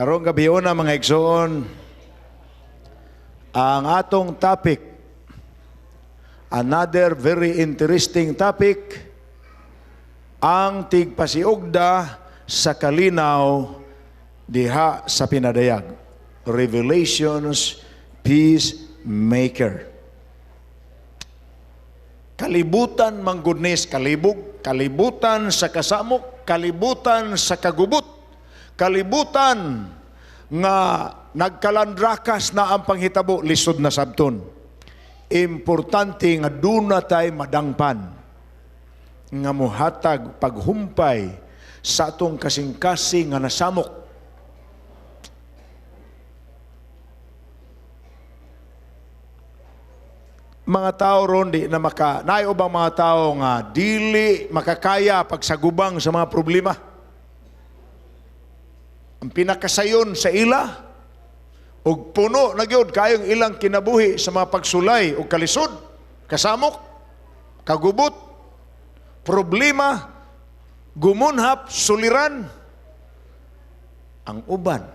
Karong gabiuna, mga igsoon, ang atong topic, another very interesting topic, ang tigpasiugda sa kalinaw diha sa pinadayag. Revelations Peacemaker. Kalibutan manggudnis kalibog, kalibutan sa kasamok, kalibutan sa kagubot, kalibutan nga nagkalandrakas na ang panghitabo, lisod na sabton. Importante nga duna tay madangpan nga muhatag paghumpay sa atong kasing-kasing nga nasamok. Mga tao ron di na maka naay ubang mga tao nga dili makakaya pagsagubang sa mga problema. Ang pinakasayon sa ila ug puno na gyud kayong ilang kinabuhi sa mga pagsulay ug kalisod, kasamok, kagubot, problema, gumunhap, suliran. Ang uban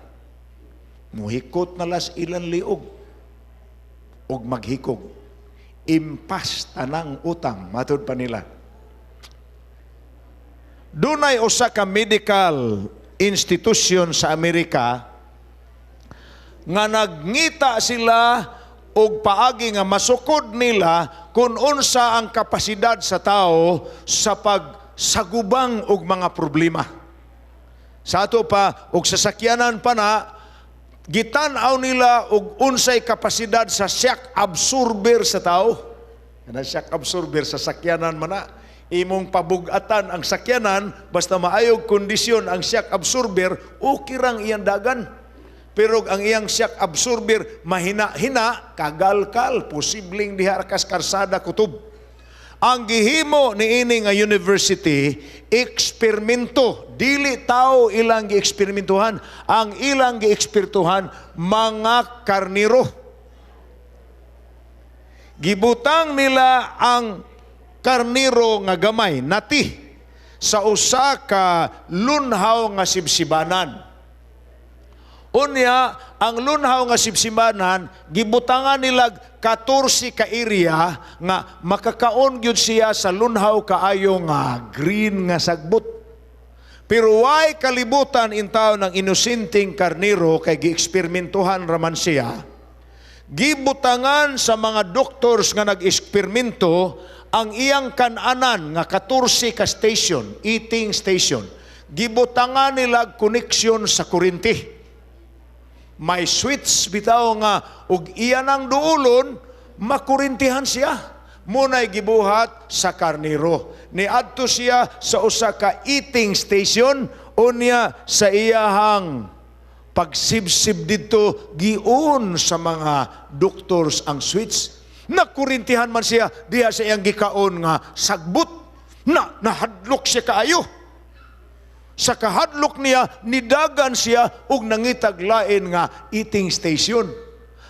muhikot na las ilang liog ug maghikog. Impas tanang utang, matud pa nila. Dunay usa ka medical institution sa Amerika nga nagngita sila og paagi nga masukod nila kung unsa ang kapasidad sa tao sa pagsagubang og mga problema. Sa ato pa og sasakyanan pa na, gitan-aw nila og unsay kapasidad sa shock absorber sa tao. Kana shock absorber sa sakyanan man na. Imong pabugatan ang sakyanan, basta maayog kondisyon ang shock absorber, okay rang iyang dagan. Pero ang iyang shock absorber mahina-hina, kagalkal, posibleng diha kas karsada kutob. Ang gihimo niini nga university, eksperimento. Dili tao ilang gieksperimentuhan. Ang ilang gieksperimentuhan, mga karniro. Gibutang nila ang karniro nga gamay, nati, sa usa ka lunhaw nga sibsibanan. Unya, ang lunhaw nga sibsibanan, gibutangan nila 14 ka area nga makakaon gyud siya sa lunhaw kaayo nga green nga sagbot. Pero why kalibutan in taon ng inosenteng karniro kay gieksperimentuhan raman siya, gibutangan sa mga doctors nga nag-eksperimento ang iyang kananan nga 14 ka station, eating station. Gibutangan nila connection sa kuryente. May switch bitaw nga og iya nang duulon, makurintihan siya. Munay gibuhat sa karniro. Niadto siya sa usa ka eating station, unya sa iyahang pagsibsib didto, giun sa mga doctors ang switch. Nakurintihan man siya diha sa iyang gikaon nga sagbot. Na nahadlok siya kaayo. Sa kahadlok niya, nidagan siya og nangitag lain nga eating station.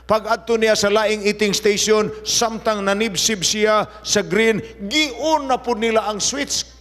Pag adto niya sa laing eating station, samtang nanibsib siya sa green, giun na po nila ang switch.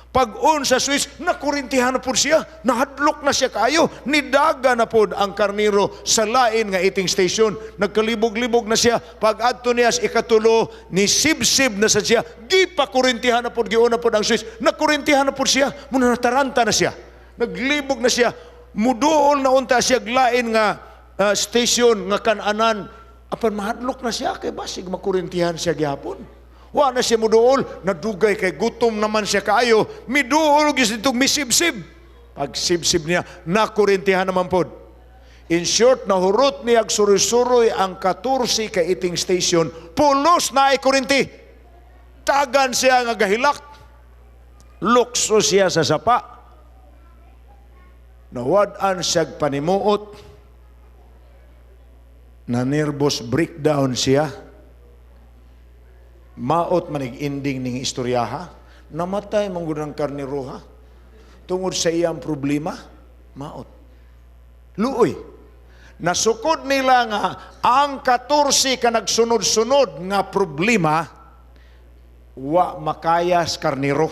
Pag on sa switch, nakurintihan na po siya, nahadlok na siya kaayo, nidaga na po ang karniro sa lain nga eating station. Nagkalibog-libog na siya. Pag adto niya sa ikatulo, nisibsib na sa siya, gipakurintihan na po, giun na po ang switch, nakurintihan na po siya, muna nataranta na siya, naglibog na siya, muduol na unta siya lain nga station nga kananan, apan mahadlok na siya, kay basig makurintihan siya gihapon. Wa na siya muduol, nadugay kay gutom naman siya kaayo, miduol gyud ditong misibsib. Pag sibsib niya, nakurintihan naman pod. In short, nahurot niya suroy-suroy ang 14 ka eating station, pulos na ay kurinti. Tagan siya nga gahilak. Lukso siya sa sapa. Nawad-an siya panimuot. Na nervous breakdown siya. Maot manig ending ning istoryaha. Namatay man gud ang karniro ha. Tungod sa iyang problema, maot. Luoy. Nasukod nila nga ang 14 ka nagsunod-sunod nga problema wa makayas karniro.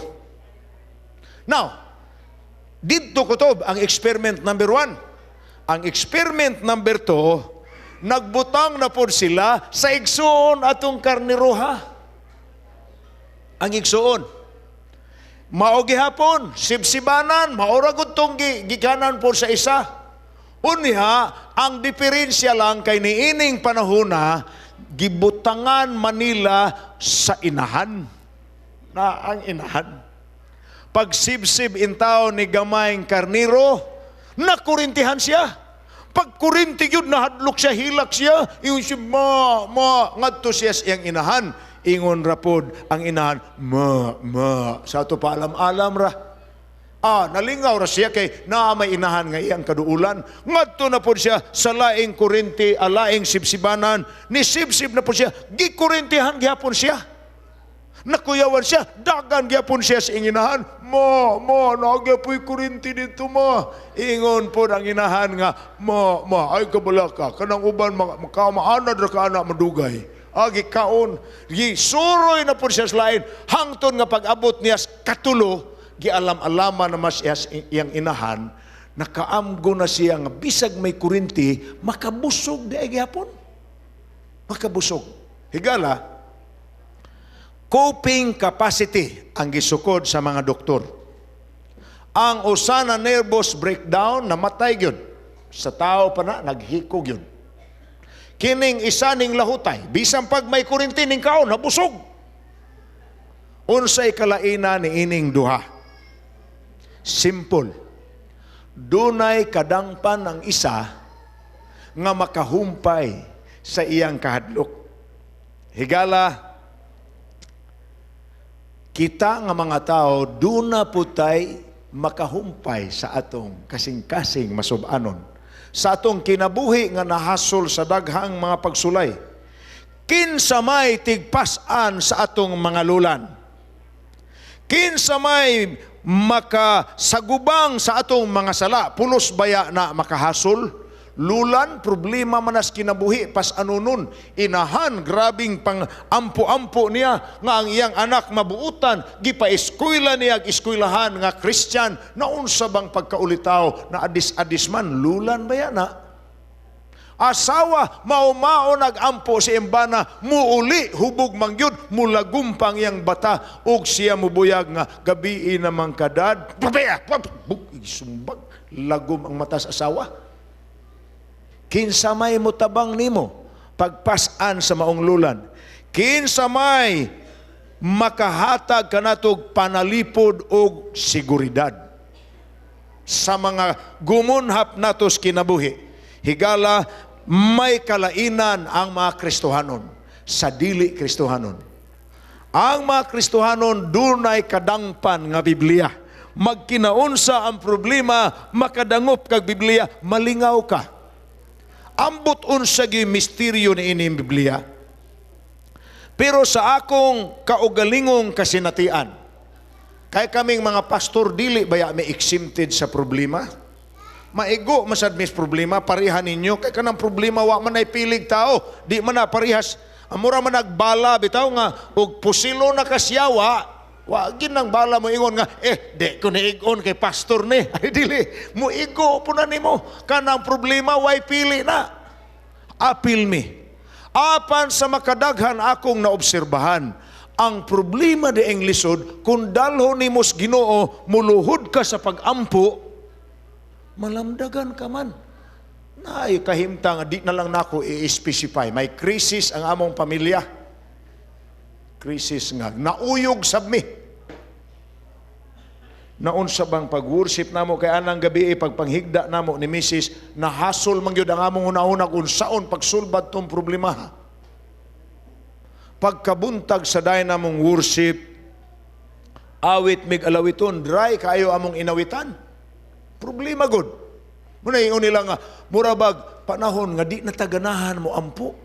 Now, didto kutob ang experiment number 1. Ang experiment number 2, nagbutang na pod sila sa igsuon atong karniroha. Ang igsuon. Mao gihapon, sibsibanan, maora gud tong gikanan po sa isa. Unya, ang diferensya lang kay niining panahona, gibutangan Manila sa inahan. Na ang inahan. Pagsibsib intaw ni gamayng karniro, nakurintihan siya. Pag kurinti yun, nahadlok siya, hilak siya. Ingon siya, "Ma, ma," ngadto siya sa iyang inahan. Ingon rapod ang inahan, "Ma, ma." Sa ato paalam-alam ra. Ah, nalingaw ra siya kay naa may inahan nga iyang kaduulan. Ngadto na pod siya sa laing kurinti, alaing sibsibanan. Ni sibsib na pod siya, gikurintihan gihapon siya. Nakuyawan siya, dagan gyapon siya sa inginahan. "Ma, ma, nagyapoy kurinti dito, ma." Ingon po ang inahan nga, "Ma, ma, ay kabalaka, kanang uban, makamaanad ra ka ana madugay." Agi kaon, gisuroy na po siya sa lain. Hangton nga pag-abot niya sa katulo, gialam-alaman na mas siya sa iyang inahan, nakaamgo na siya nga bisag may kurinti, makabusog di ay gihapon. Makabusog. Higala, coping capacity ang gisukod sa mga doktor. Ang usa na nervous breakdown, namatay gyud. Sa tao pa na, naghikog yun. Kining isa ning lahutay, bisan pag may kurinti ning kaon, nabusog. Unsay kalaina ni ining duha? Simple. Dunay kadangpan ang isa nga makahumpay sa iyang kahadlok. Higala, kita nga mga tao, duna putay makahumpay sa atong kasing-kasing masubanon. Sa atong kinabuhi nga nahasol sa daghang mga pagsulay. Kinsa may tigpas-an sa atong mga lulan. Kinsa may makasagubang sa atong mga sala, pulos baya na makahasol? Lulan, problema manas kinabuhi, pas anunon, inahan, grabing pang ampo-ampo niya, nga ang iyang anak mabuutan, gipa-eskwela niya, eskwelahan nga Christian, naunsa bang pagkaulitaw, na adis-adis man, lulan ba yan na? Asawa, mao-mao nagampo si imbana, muuli, hubog mangyud, mulagumpang iyang bata, ug siya mubuyag nga, gabii namang kadad, buk, sumbag, lagom ang mata sa asawa. Kinsa may mutabang nimo pagpasan sa maong lulan? Kinsa may makahatag kanatog panalipod og seguridad sa mga gumunhap natos kinabuhi? Higala, may kalainan ang mga Kristohanon sa dili Kristohanon. Ang mga Kristohanon dunay kadangpan nga Biblia. Magkinaunsa ang problema, makadangop kag Biblia, malingaw ka. Ambot unsa gyud misteryo ni ining Biblia. Pero sa akong kaugalingong kasinatian, kay kaming mga pastor dili baya may exempted sa problema? Maigo masad mis problema, pareha ninyo kay kanang problema wa man ay pilig tao, di man na parehas. Amura man nagbala bitaw nga og pusilo na kasyawa, wa gid nang bala mo ingon nga eh di ko niigon kay pastor ni. Ay dili, muigo po na nimo kanang problema way pili na. Apil mi. Apan sa makadaghan akong naobserbahan, ang problema di ang lisod, kung dalho nimo sa Ginoo, muluhod ka sa pagampo, malamdagan ka man. Naay kahimtang, di na lang nako i-specify. May krisis ang among pamilya. Krisis nga. Nauyog sab mi. Naunsa bang pag-worship namo kay anang gabi pagpanghigda namo ni Mrs. Nahasol man gyud ang among hunahuna kung saon pagsulbad tong problema. Pagkabuntag sa dayon namong worship, awit mig alawiton, dry kayo among inawitan. Problema gud. Muna ingon nila nga murabag panahon nga di na taganahan mo ampo.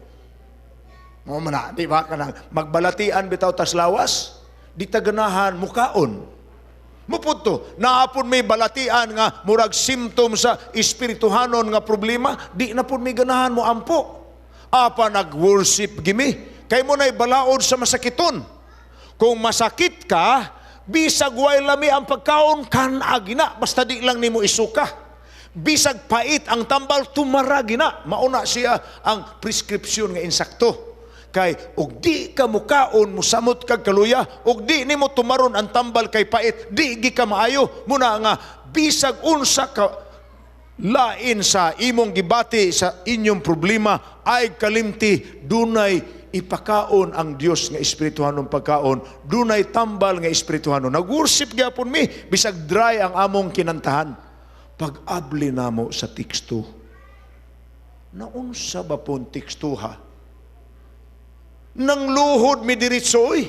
Mo man na, di ba kanang magbalatian bitaw tas lawas, di taganahan mukaon. Muputo, naapon may balatian nga murag symptom sa espirituhanon nga problema, di na pud may ganahan mo ampo. Apa nag-worship gimi, kay mo na'y balaod sa masakiton. Kung masakit ka, bisag way lami ang pagkaon, kan agina, basta di lang nimo isuka. Bisag pait ang tambal, tumara gina. Mauna siya ang prescription nga insakto. Kay og di ka mukaon, musamot kag kaluya, og di nimo tumaron ang tambal kay pait, di gi ka maayo. Muna nga bisag unsa ka lain sa imong gibati sa inyong problema ay kalimti, dunay ipakaon ang Dios nga espirituhanong pagkaon, dunay tambal nga espirituhanon. Nag-worship gyapon mi bisag dry ang among kinantahan. Pag-abli namo sa teksto, naunsa ba pong tekstuha? Nang luhod mi diretso oy,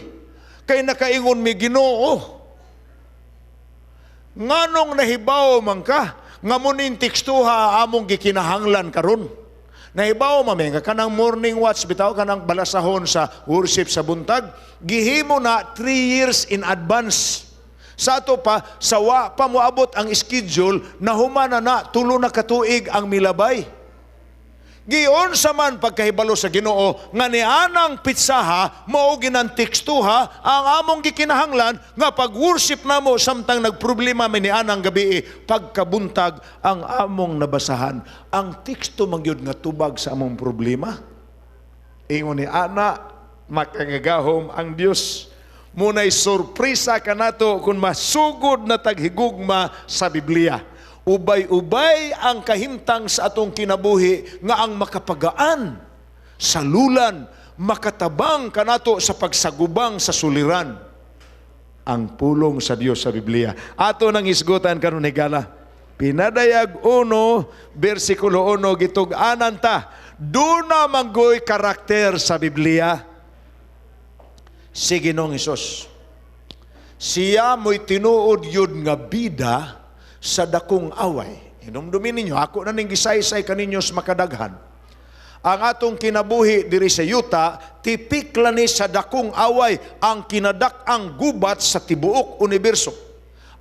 kay nakaingon mi, "Ginoo, nganong nahibaw man ka nga muning tekstuha among gikinahanglan karon?" Nahibaw man mi nga kanang morning watch bitaw, kanang balasahon sa worship sa buntag, gihimo na 3 years in advance. Sa ato pa, sawa pa moabot ang schedule, nahuman na na, 3 na katuig ang milabay. Gion sa man pagkahibalo sa Ginoo nga nianang pitsaha mao ginang tekstuha ang among gikinahanglan nga pag-worship namo samtang nagproblema mi nianang gabi. Pagkabuntag, ang among nabasahan ang teksto man gyud nga tubag sa among problema. Ingon ni ana, makagagahom ang Dios. Munay sorpresa kanato kung masugod na taghigugma sa Biblia. Ubay-ubay ang kahimtang sa atong kinabuhi nga ang makapagaan sa lulan, makatabang kanato sa pagsagubang sa suliran. Ang pulong sa Dios sa Biblia. Ato nang isgutan karon higala. Pinadayag 1, versikulo 1, gitug-anan ta. Duna manggoy karakter sa Biblia. Si Ginoong Hesus. Siya mo'y tinuod yun nga bida sa dakong away. Hinumdumin ninyo, ako na ning gisaysay kaninyo sa makadaghan. Ang atong kinabuhi diri sa yuta, tipik ni sa dakong away, ang kinadak-ang gubat sa tibuok universo.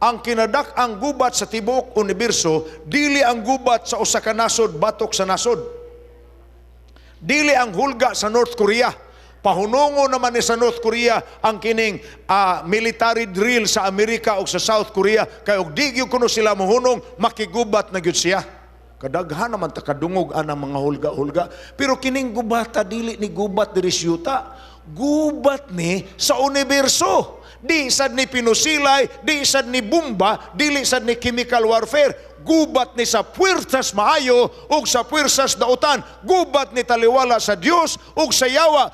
Ang kinadak-ang gubat sa tibuok universo, dili ang gubat sa usa ka nasod batok sa nasod. Dili ang hulga sa North Korea. Pahunungo naman ni sa North Korea ang kining military drill sa Amerika o sa South Korea kay og di gyud kuno sila mohunong, makigubat na gyud siya. Kadaghan naman ta kadungog anang mga hulga-hulga. Pero kining gubata dili ni gubat diri sa yuta. Gubat ni sa universo. Di sad ni pinusilay, di sad ni bomba, dili sad ni chemical warfare. Gubat ni sa puwersas maayo ug sa puwersas dautan. Gubat ni taliwala sa Dios ug sa yawa.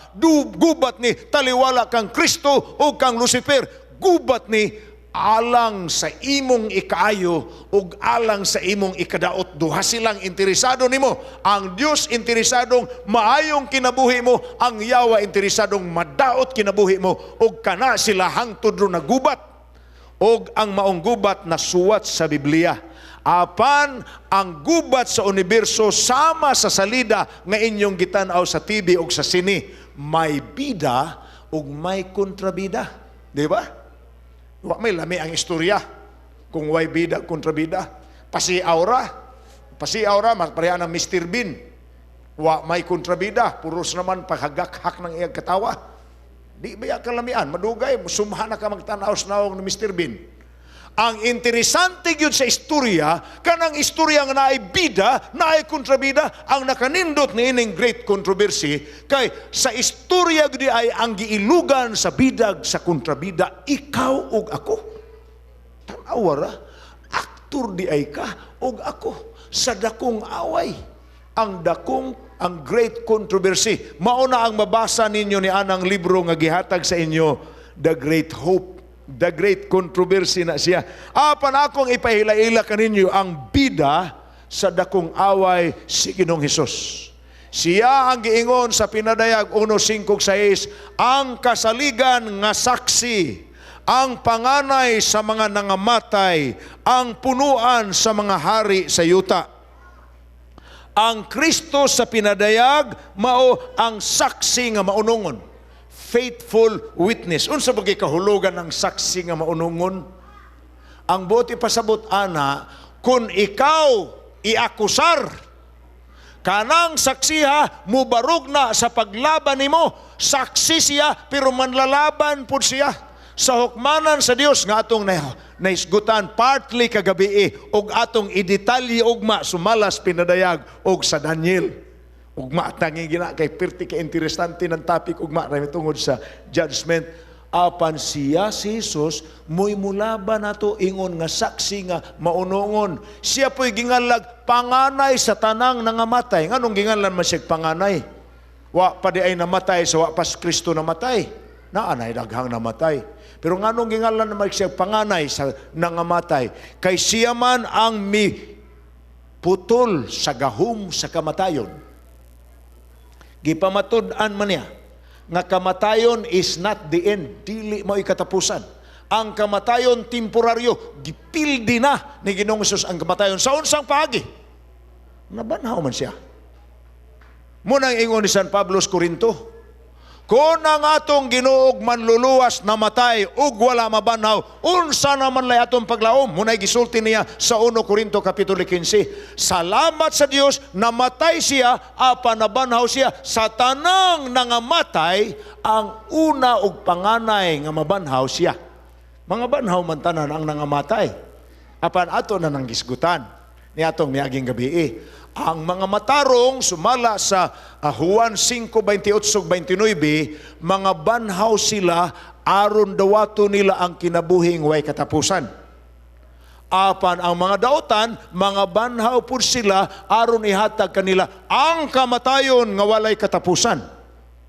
Gubat ni taliwala kang Kristo ug kang Lucifer. Gubat ni alang sa imong ikaayo ug alang sa imong ikadaot. Duha silang interesado nimo. Ang Dios interesadong maayong kinabuhi mo, ang yawa interesadong madaot kinabuhi mo, ug kana sila hangtod ron nagubat. Ug ang maong gubat nasuwat sa Biblia. Apan ang gubat sa universo, sama sa salida nga inyong gitan-aw sa TV ug sa sine, may bida ug may kontrabida, di ba? Wa may lami ang istorya kung way bida, kontrabida. Pasiaw ra. Pasiaw ra, mas pareha ng Mr. Bean. Wa may kontrabida, puros naman paghagakhak ng iyang katawa. Di ba kalamian? Madugay, sumha na ka magtanaw sa nawong ni Mr. Bean. Ang interesante gyud sa istorya, kanang istorya nga naay bida, naay kontrabida, ang nakanindot ni ining great controversy, kay sa istorya gyud ay ang giilugan sa bidag sa kontrabida, ikaw ug ako. Tan-awa ra, aktor di ay ka ug ako sa dakong away. Ang dakong, ang great controversy. Mao na ang mabasa ninyo ni anang libro nga gihatag sa inyo, The Great Hope. The Great Controversy na siya. Apan akong ipahila-ila kaninyo ang bida sa dakong away, si Ginoong Hesus. Siya ang giingon sa Pinadayag 1.5.6, ang kasaligan nga saksi, ang panganay sa mga nangamatay, ang punuan sa mga hari sa yuta. Ang Kristo sa Pinadayag mao ang saksi nga maunungon. Faithful witness. Unsa ba kahulugan ng saksi nga maunungon? Ang buot ipasabot ana, kung ikaw iakusar, kanang saksiha mubarog na sa paglaban nimo. Saksi siya pero manlalaban pud siya. Sa hukmanan sa Dios nga atong nahisgutan partly kagabi ug atong idetalye ugma sumalas pinadayag og sa Daniel. Ugma tangi gina kay perti ka interesante ng topic ugma ra tungod sa judgment. Apan siya, si Jesus, mo'y mulaban nato ingon nga saksi nga maunongon. Siya po'y ginganlag panganay sa tanang nangamatay. Nganong ginganlan man siya panganay? Wa pa di ay namatay sa wa pas Kristo namatay. Naanay daghang namatay. Pero nganong ginganlan naman siya panganay sa nangamatay? Kay siya man ang mi putol sa gahom sa kamatayon. Gipamatud-an man niya nga kamatayon is not the end, dili mo katapusan. Ang kamatayon temporaryo, gipildi na ni Ginoong Hesus ang kamatayon sa unsang paagi. Nabanhaw man siya. Munang ingon ni San Pablo sa Corinto, "Kung ang atong Ginoog manluluwas namatay ug wala mabanhaw, unsa naman lay atong paglaom?" Muna'y gisulti niya sa 1 Corinto Kapitulo 15. Salamat sa Dios, namatay siya, apan nabanhaw siya. Sa tanang nangamatay, ang una ug panganay nga mabanhaw siya. Mga banhaw man tanan ang nangamatay. Apan ato na nang gisgutan ni atong miaging gabi. Ang mga matarong, sumala sa Juan 5:28 29, mga banhaw sila aron dawato nila ang kinabuhing way katapusan. Apan ang mga dautan, mga banhaw pud sila aron ihatag kanila ang kamatayon nga walay katapusan.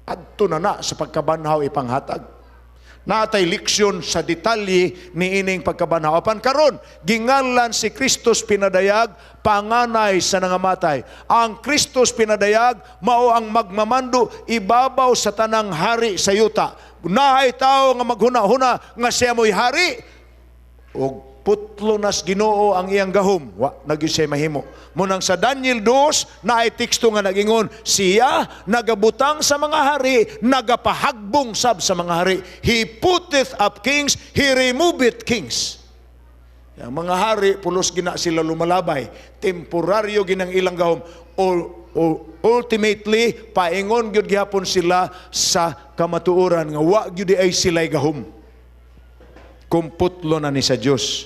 Adto na na sa pagkabanhaw ipanghatag. Naatay leksyon sa detalye ni ining pagkabanhaw. Apan karon, ginganlan si Kristus pinadayag panganay sa nangamatay. Ang Kristus pinadayag mao ang magmamando ibabaw sa tanang hari sa yuta. Naay tao nga maghuna-huna nga siya mo'y hari og putlo nas Ginoo ang iyang gahom, wa na gyud siya mahimo. Munang sa Daniel 2 naay teksto nga nagingon siya nagabutang sa mga hari, nagapahagbong sab sa mga hari. He putteth up kings, he removeth kings. Ang mga hari, pulos gina sila lumalabay, temporaryo ginang ilang gahom o ultimately paingon gyud gihapon sila sa kamatuoran nga wa gyud ay sila'y gahom kung putlo na ni sa Dios.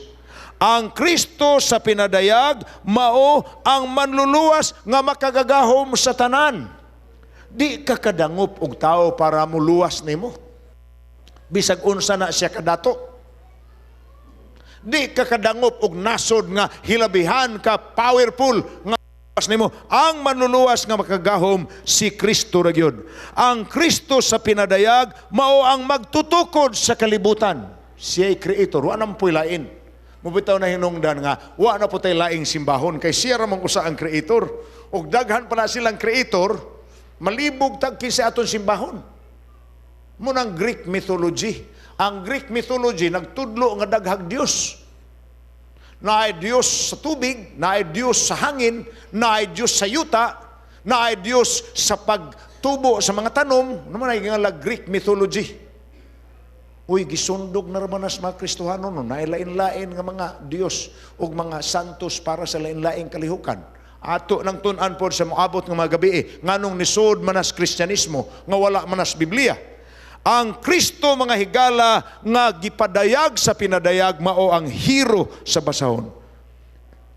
Ang Kristo sa pinadayag mao ang manluluwas nga makagagahom sa tanan. Di ka kadangop og tao para muluwas nimo. Bisag unsa na siya kadato. Di ka kadangop og nasod nga hilabihan ka powerful nga luwas nimo. Ang manluluwas nga makagahom, si Kristo ra gyud. Ang Kristo sa pinadayag mao ang magtutukod sa kalibutan. Siya'y creator, wa nang puy lain. Mubitaw na hinungdan nga wa na po tay laing simbahon kay siya ra man usa ang creator. Ug daghan pa na silang creator, malibog tag kinsa aton simbahon. Munang Greek mythology. Ang Greek mythology nagtudlo nga daghag Dios. Naay Dios sa tubig, naay Dios sa hangin, naay Dios sa yuta, naay Dios sa pagtubo sa mga tanom, naman ay nga Greek mythology. Uy, gisundog na raman nas mga Kristohano no, naay lain-lain nga mga Dios ug mga santos para sa lain-laing kalihukan. Ato nang tun-an pod sa moabot nga mga gabi eh, nganong nisod manas Kristyanismo nga wala manas Biblia. Ang Kristo, mga higala, nga gipadayag sa pinadayag mao ang hero sa basahon.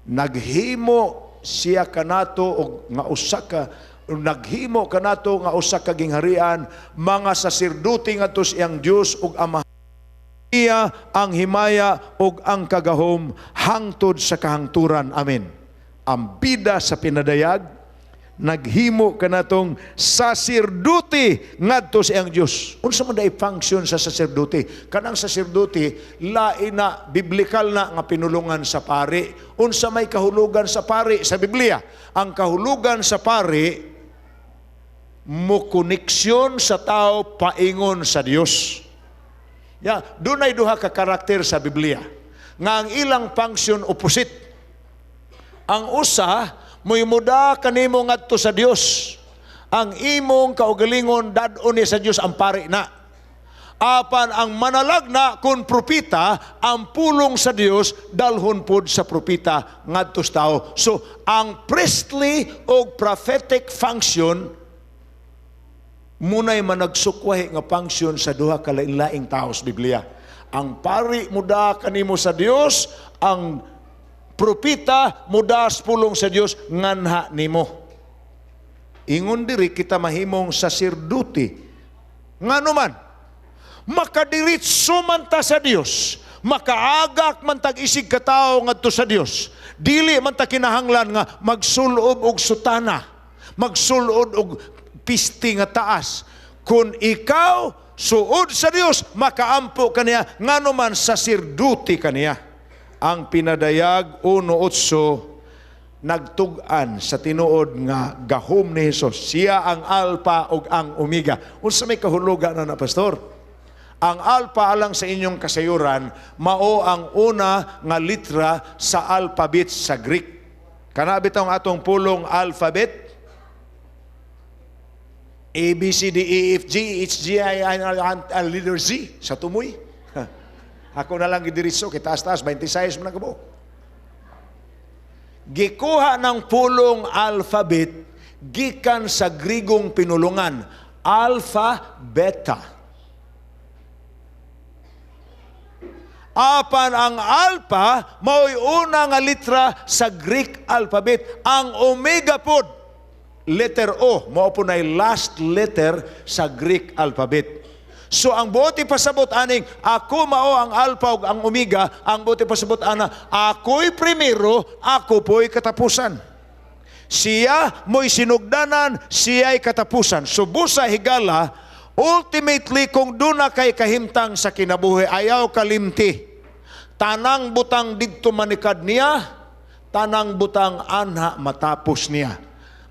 Naghimo siya kanato og nga usa ka naghimo kanato nga usa ka gingharian, mga saserdote ngadto sa iyang Dios ug Ama. Iya ang himaya ug ang kagahom hangtod sa kahangturan. Amen. Ang bida sa pinadayag, naghimo kanatong saserdote ngadto sa iyang Dios. Unsa man day function sa saserdote? Kanang saserdote lain na biblical na nga pinulungan sa pari. Unsa may kahulugan sa pari sa Biblia? Ang kahulugan sa pari, mo koneksyon sa tao paingon sa Dios. Ya, dunay duha ka karakter sa Biblia nga ang ilang function opposite. Ang usa mo'y muda kanimo ngadto sa Dios. Ang imong kaugalingon dad-on ni sa Dios, ang pari na. Apan ang manalag na kung propita, ang pulong sa Dios dalhon pod sa propita ngadto sa tao. So ang priestly o prophetic function munay managsukwahi nga function sa duha ka lain-laing tao sa Biblia. Ang pari muda kanimo sa Dios, ang propeta muda pulong sa Dios nganha nimo. Ingon diri, kita mahimong saserdote. Ngano man, makadiritso man ta sa Dios, makaagak man tag isig katawo ngadto sa Dios. Dili man ta kinahanglan nga magsulob og sutana, magsulod og pisti nga taas. Kung ikaw suod sa Dios, makaampo kaniya, ngano man saserdote kaniya. Ang Pinadayag 1:8 nagtug-an sa tinuod nga gahom ni Hesus. Siya ang Alpha ug ang Omega. Unsa may kahulugan na na, Pastor? Ang Alpha, alang sa inyong kasayuran, mao ang una nga litra sa alphabet sa Greek. Kana bitaw ang atong pulong alphabet? A, B, C, D, E, F, G, H, G, I, I, L, L, letter Z sa tumoy. Ako na lang gidiretso, kay taas-taas, 26 man na. Gikuha ng pulong alphabet gikan sa Grigong pinulungan, alpha, beta. Apan ang alpha mao'y una nga litra sa Greek alphabet. Ang omega pod, letter O, mao po na last letter sa Greek alphabet. So ang buot ipasabot aning "Ako mao ang alpha ug ang omega", ang buot ipasabot ana, ako'y primero, ako po'y katapusan. Siya mo'y sinugdanan, siya'y katapusan. So busa higala, ultimately kung duna kay kahimtang sa kinabuhi, ayaw kalimti. Tanang butang didto manikad niya, tanang butang anha matapos niya.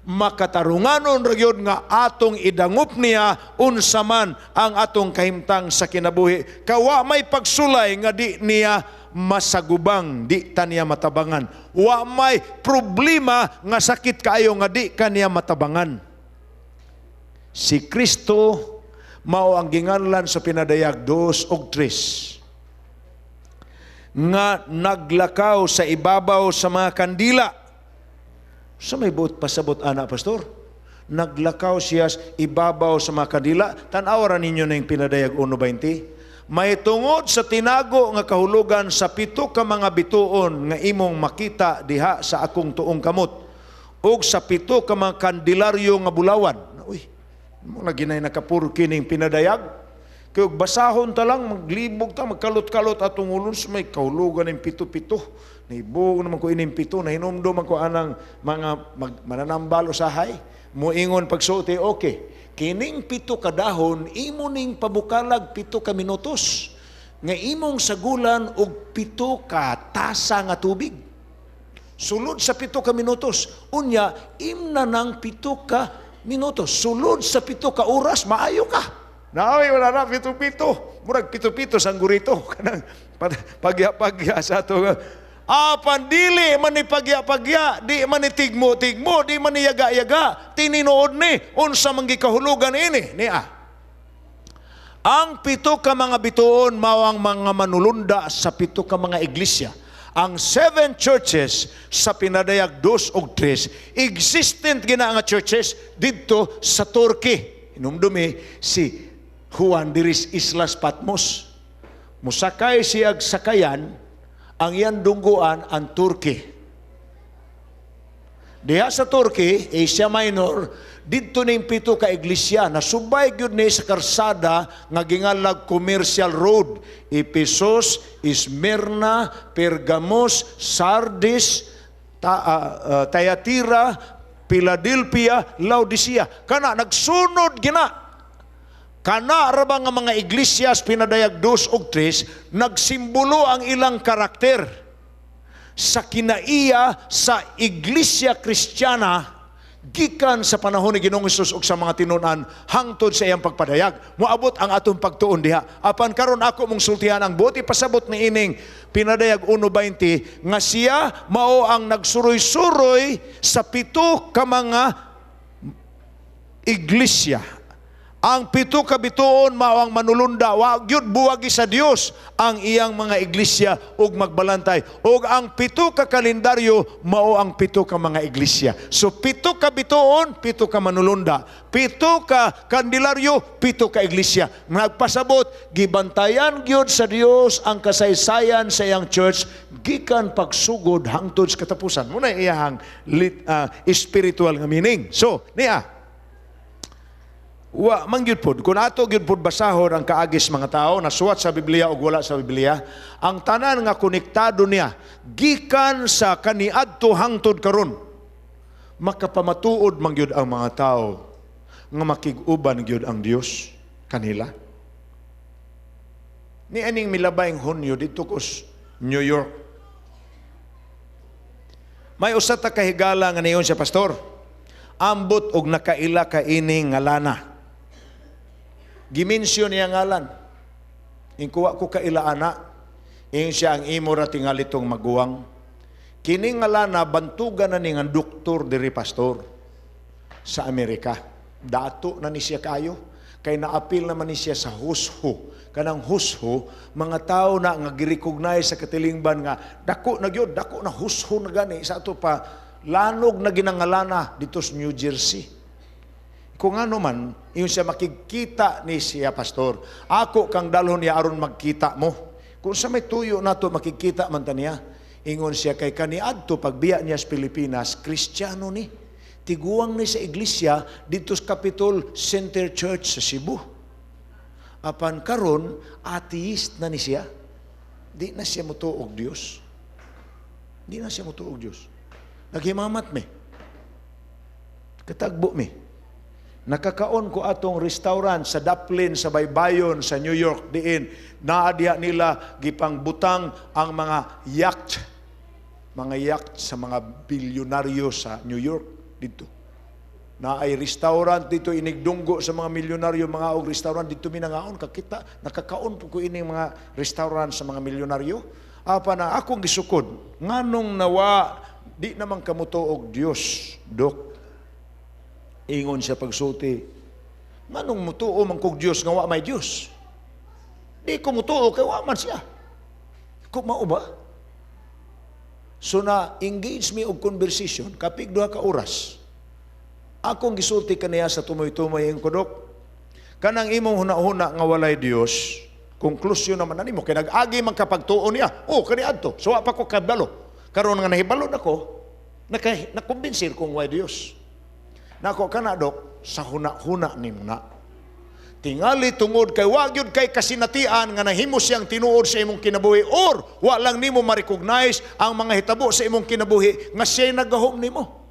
Makatarunganon ra gyud nga atong idangop niya unsa man ang atong kahimtang sa kinabuhi. Kawa may pagsulay nga di niya masagubang, di ta niya matabangan. Wa may problema nga sakit kaayo nga di kaniya matabangan. Si Kristo mao ang ginganlan sa Pinadayag 2 ug 3 nga naglakaw sa ibabaw sa mga kandila. Sa may buot pasabot ana, Pastor? Naglakaw siya sa ibabaw sa mga kandila. Tan-awa ninyo na yung Pinadayag 1:20. May tungod sa tinago nga kahulugan sa pito ka mga bituon nga imong makita diha sa akong tuong kamot ug sa pito ka mga kandilaryo nga bulawan. Uy, mo na ginay nakapurki ning Pinadayag. Kaya basahon ta lang, maglibog ta, magkalot-kalot atong ulon sa may kahulugan ng pito-pito. Naibog naman ko ining pito, nahinumdum man ko anang mga mananambal usahay. Muingon pagsuoti, okay. Kining pito kadahon, imo ning pabukalag 7 ka minutos. Nga imong sagulan og 7 ka tasa nga tubig. Sulod sa 7 ka minutos. Unya, imna ng 7 ka minutos. Sulod sa 7 ka oras, maayo ka. Naoy, wala na, pito-pito. Murag pito-pito sa gurito. Kanang pagya-pagya sa ato. Apan dili man ni pagya-pagya, di man ni tigmo-tigmo, di man ni yaga-yaga. Tininood ni, unsa man gikahulugan ini. Niya. Ang pito ka mga bituon mao ang mga manulunda sa pito ka mga iglesia. Ang seven churches sa Pinadayag 2 ug 3, existent gina nga churches didto sa Turkey. Hinumdumi si Juan diris Islas Patmos. Musakay siyag sakayan, ang iyang dungguan ang Turkey. Diha sa Turkey, Asia Minor, didto ning pito ka iglesia na subay gyud ni sa karsada nga gingalag Commercial Road. Ephesus, Smyrna, Pergamos, Sardis, Thyatira, Philadelphia, Laodicea. Kana nagsunod gina. Kana ra ba nga mga iglesias, Pinadayag 2 ug 3, nagsimbolo ang ilang karakter sa kinaiya sa Iglesia Kristiyana gikan sa panahon ni Ginoong Hesus ug sa mga tinun-an hangtod sa iyang pagpadayag. Moabot ang atong pagtuon diha. Apan karon ako mong sultihan ang buot ipasabot ni ining Pinadayag 1:20 nga siya mao ang nagsuroy-suroy sa pito ka mga iglesia. Ang pito ka bituon mao ang manulunda. Wa gyud buwagi sa Dios ang iyang mga iglesia ug magbalantay. Ug ang pito ka kalendaryo mao ang pito ka mga iglesia. So pito ka bituon, pito ka manulunda. Pito ka kandelaryo, pito ka iglesia. Nagpasabot, gibantayan gyud sa Dios ang kasaysayan sa iyang church gikan pagsugod hangtod sa katapusan. Muna iyang spiritual nga meaning. So, niya, wa man gyud pod kung ato gyud pod basahon ang kaagis mga tao nasuwat sa Biblia ug wala sa Biblia, ang tanan nga konektado niya gikan sa kaniadto hangtod karon, makapamatuod man gyud ang mga tao nga makig-uban gyud ang Dios kanila. Ni aning milabayng Hunyo didto ko sa New York, may usa ta kahigala nga niingon siya, "Pastor, ambot og nakaila ka ini nga lana." Gimensyon niya ngalan. Inkuha ko kaila ana. Ingon siya, "Ang imo ra tingali tong maguwang. Kini nga lana bantugan na ni nga doktor diri, Pastor, sa Amerika. Dato na ni siya kayo. Kay naapil naman ni siya sa Who's Who." Kanang Who's Who, mga tao na nga gi-recognize sa katilingban nga dako na gyud, dako na, Who's Who na gani sa ato pa, lanog na ginangalana dito sa New Jersey. Kung ano man, ingon siya, "Makikita ni siya, Pastor. Ako kang dalhon niya aron magkita mo." Kung sa may tuyo nato makikita man ta niya. Ingon siya, kay kaniadto pagbiya niya sa Pilipinas, Kristiyano ni. Tiguang ni sa iglesia dito sa Capitol Center Church sa Cebu. Apan karon atheist na ni siya. Di na siya mutuo og Dios. Di na siya mutuo og Dios. Naghimamat mi. Katagbo mi. Nakakaon ko atong restaurant sa Daplin, sa Baybayon, sa New York, diin. Naa diha nila gipangbutang ang mga yacht sa mga bilyonaryo sa New York dito. Naay restaurant dito inigdunggo sa mga milyonaryo, mga og restaurant dito minangaon kakita, nakakaon po ko ini mga restaurant sa mga milyonaryo. Apa na akong gisukod, nganong nawa di naman kamuto og Dios, Dok? Ingon siya pagsulti, "Nganong mutuo man kog Dios nga wa may Dios? Di ko mutuo kay wa man siya." Kung mao ba? So na engage me og conversation kapig 2 ka oras. Akong gisulti kaniya sa tumoy-tumoy, ingon ko, "Dok, kanang imong huna-huna nga walay Dios, konklusyon naman na nimo kay nag-agi man kapagtuo niya. Oh, kani adto. So wa pa ko kabalo. Karon nga nahibalo nako, naka nakumbensir kong way Dios. Nako kana, Dok, sa huna-huna nimo na. Tingali tungod kay wa gyud kay kasinatian nga nahimo siyang tinuod sa imong kinabuhi or wa lang nimo ma-recognize ang mga hitabo sa imong kinabuhi nga siya'y nagahom nimo.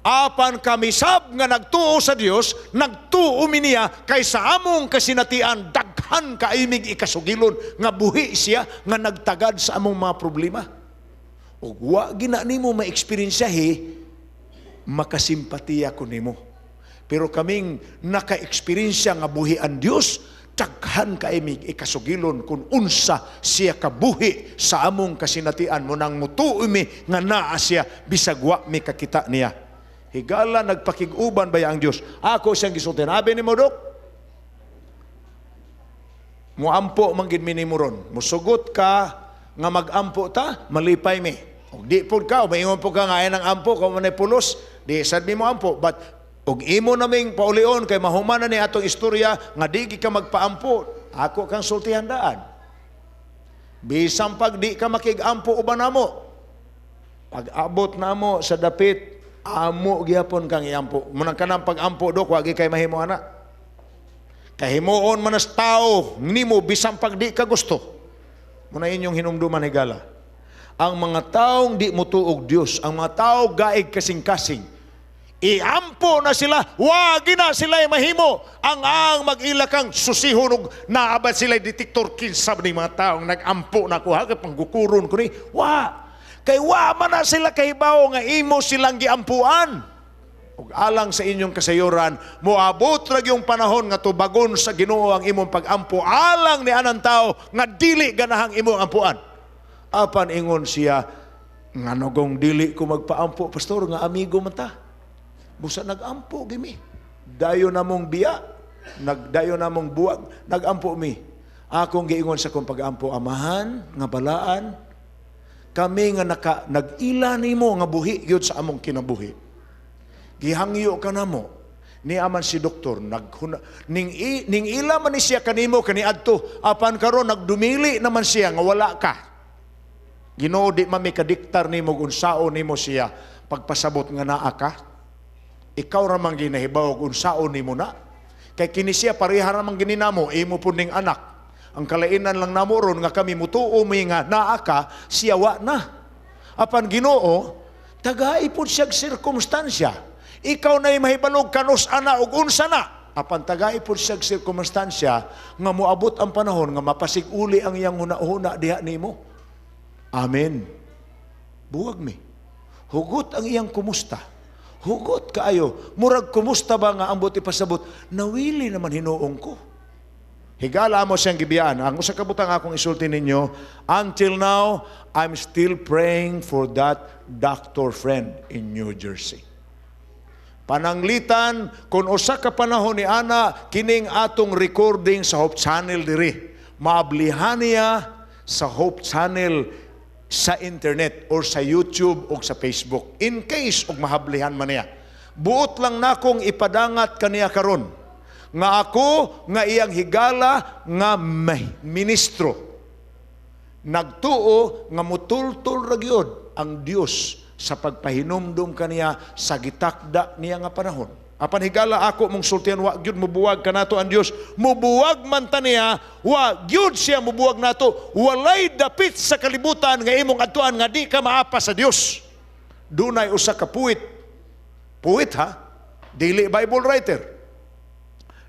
Apan kami sab nga nagtuo sa Dios, nagtuo mi niya kay sa among kasinatian daghan kaimig ikasugilon nga buhi siya nga nagtagad sa among mga problema. Ug wa gina nimo ma-eksperyensyahi, makasimpatiya ko nimo. Pero kaming naka-eksperyensya nga buhi ang Dios, daghan kaimig ikasugilon kung unsa siya kabuhi sa among kasinatian mo nang mutuo mi nga naa siya bisag wa mi kakita niya." Higala, nagpakig-uban ba ang Dios? Ako siyang gisultihan. Abi nimo, Dok, muampo man gid mi nimo ron. Musugot ka nga mag-ampo ta, malipay mi. Ug di pud ka, maingon pud ka nga ay nang ampo, kung manay pulos, di sad mi mo ampo. But ug imo naming paulion kay mahuman na ni atong istorya nga di gi ka magpaampo, ako kang sultihan daan. Bisan pag di ka makig-ampo uban namo, pag abot namo sa dapit, amo gihapon kang iampo. Munang kanang pag-ampo, Dok, wagi kay mahimo ana. Kahimuon man as tao nimo bisan pag di ka gusto. Muna inyong hinumduman, higala. Ang mga taong di mutuog Dios, ang mga tao gaig kasing-kasing, iampo na sila, wagi na sila mahimo. Ang mag-ila kang susihon og naabat sila detektor, kinsa ni mga taong nag-ampo na ko ha, kay panggukuron ko ni. Wa. Kay wa man na sila kahibaw nga imo silang giampuan. Ug alang sa inyong kasayuran, moabot ra yung panahon nga tubagon sa Ginoo ang imong pag-ampo alang ni anang tao nga dili ganahang imong ampuan. Apan ingon siya, "Ngano gong dili ko magpaampo, Pastor, nga amigo man ta? Busa nag-ampo gimi. Dayon namong biya." Nagdayon namong buwag, nagampo mi. Akong giingon sa akong pag-ampo, "Amahan nga balaan, kami nga naka, nag-ila nimo nga buhi gyud sa among kinabuhi. Gihangyo ka namo." Ni aman si doktor naghuna ning ila man ni siya kanimo kaniadto, apan karon nagdumili naman siya nga wala ka. Ginoo, di man mi kadiktar nimo unsaon nimo siya pagpasabot nga naa ka. Ikaw ra man ginahibaw og unsaon nimo na. Kay kini siya pareha ra man gini namo, imo pud ning anak. Ang kalainan lang namo ron nga kami mutuo mi nga naa ka, siya wa na. Apan Ginoo, tagai pud siyag sirkumstansya. Ikaw na'y mahibalog kanus ana ug unsa na. Apan tagai pud siyag sirkumstansya nga moabot ang panahon nga mapasig-uli ang iyang huna-huna diha nimo. Amen. Buwag mi. Hugot ang iyang kumusta. Hugot kaayo. Murag kumusta ba nga ambot ipasabot? Nawili naman hinuong ko. Higala mo siyang gibiyaan. Ang usa ka butang akong isulti ninyo, until now, I'm still praying for that doctor friend in New Jersey. Pananglitan, kung usa ka panahon ni ana, kining atong recording sa Hope Channel diri. Maablihan niya sa Hope Channel sa internet or sa YouTube o sa Facebook. In case og mahablihan man niya. Buot lang nakong ipadangat kaniya karon nga ako nga iyang higala nga may ministro nagtuo nga mutultol ra gyud ang Dios sa pagpahinumdum kaniya sa gitakda niya nga panahon. Apan higala ako mong sultian, wa gyud mubuwag kanato ang Dios. Mubuwag man ta niya, wa gyud siya mubuwag nato. Walay dapit sa kalibutan nga imong adtuan nga di ka maapas sa Dios. Dunay usa ka poet. Poet ha? Dili Bible writer.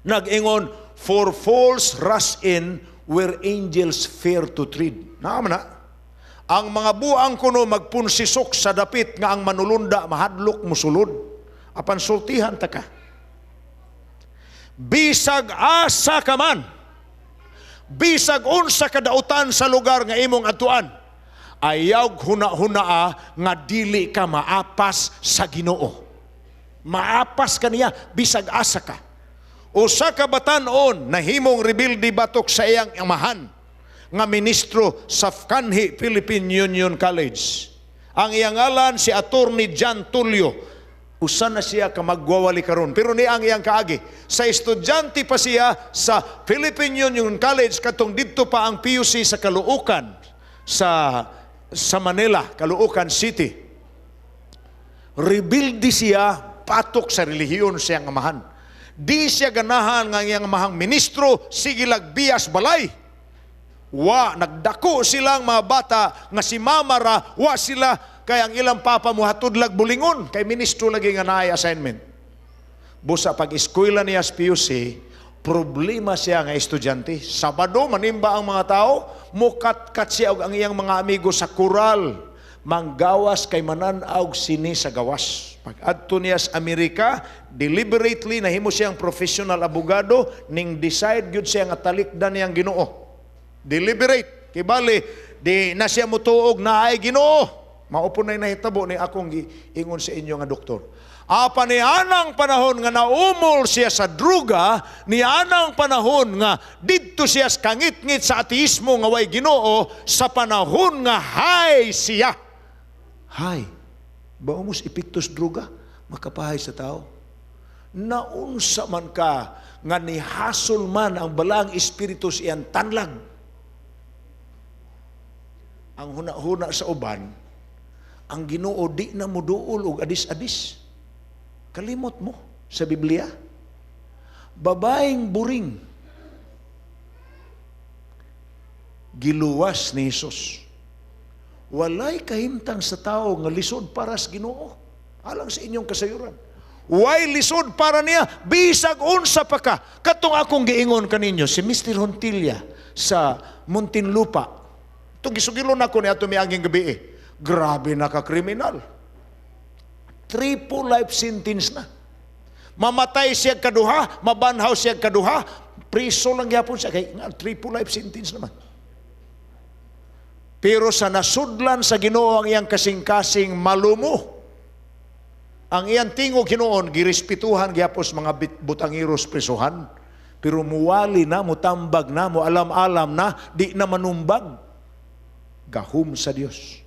Nag-ingon, "For fools rush in where angels fear to tread." Naa man na. Ang mga buang kuno magpunsisok sa dapit nga ang manulunda mahadlok musulod. Apan sultihan ta ka. Bisag asa ka man, bisag unsa ka dautan sa lugar nga imong adtuan, ayaw huna-hunaa nga dili ka maapas sa Ginoo. Maapas ka niya bisag asa ka. Usa ka batan-on nahimong rebelde batok sa iyang amahan nga ministro sa kanhi Philippine Union College. Ang iyang ngalan si Attorney John Tulio. Usa na siya ka magwawali karon. Pero ni ang iyang kaagi. Sa estudyante pa siya sa Philippine Union College katong didto pa ang PUC sa Caloocan sa Manila, Caloocan City. Rebelde siya patok sa relihiyon siyang amahan. Di siya ganahan nga iyang amahang ministro, sige lag biyas balay. Wa, nagdako silang mga bata nga si mama ra, wa sila kay ang ilang papa muhatod lag bulingon kay ministro lagi nga naay assignment. Busa pag eskwela niya sa PUC, problema siya nga estudyante. Sabado manimba ang mga tao, mukat-kat siya og ang iyang mga amigo sa kural. Manggawas kay manan-awg sini sa gawas. Pag adto niya sa Amerika, deliberately nahimo siyang professional abogado ning decide gyud siya nga talikdan niyang Ginoo. Deliberate. Kibali, di na siya mutuog na ay Ginoo. Mao po na'y nahitabo ni akong giingon sa inyo nga doktor. Apa ni anang panahon nga naumol siya sa druga, ni anang panahon nga didto siya sa kangit-ngit sa ateismo nga way Ginoo, sa panahon nga high siya. High. Baumos epektos druga, makapahay sa tao. Naunsa man ka nga nihasol man ang balaang espiritu sa iyang tanlag. Ang huna-huna sa uban, ang Ginoo di na muduol og adis-adis. Kalimot mo sa Biblia. Babaeng buring, giluwas ni Jesus. Walay kahimtang sa tao nga lisod para sa Ginoo. Alang sa inyong kasayuran. Way lisod para niya, bisag unsa pa ka. Katong akong giingon kaninyo, si Mr. Hontilla sa Muntinlupa. Itong gisugilon ako ni ato miaging gabi eh. Grabe na ka-kriminal. Triple life sentence na. Mamatay siya kaduha, mabanhaw siya kaduha, priso lang gyapon siya. Kay, nga, triple life sentence naman. Pero sa nasudlan sa Ginoo ang iyang kasing-kasing malumo. Ang iyang tingog hinuon, girespetuhan gyapos mga butangiros prisuhan. Pero muwali na, mutambag na, mualam-alam na, di na manumbag. Gahom sa Dios.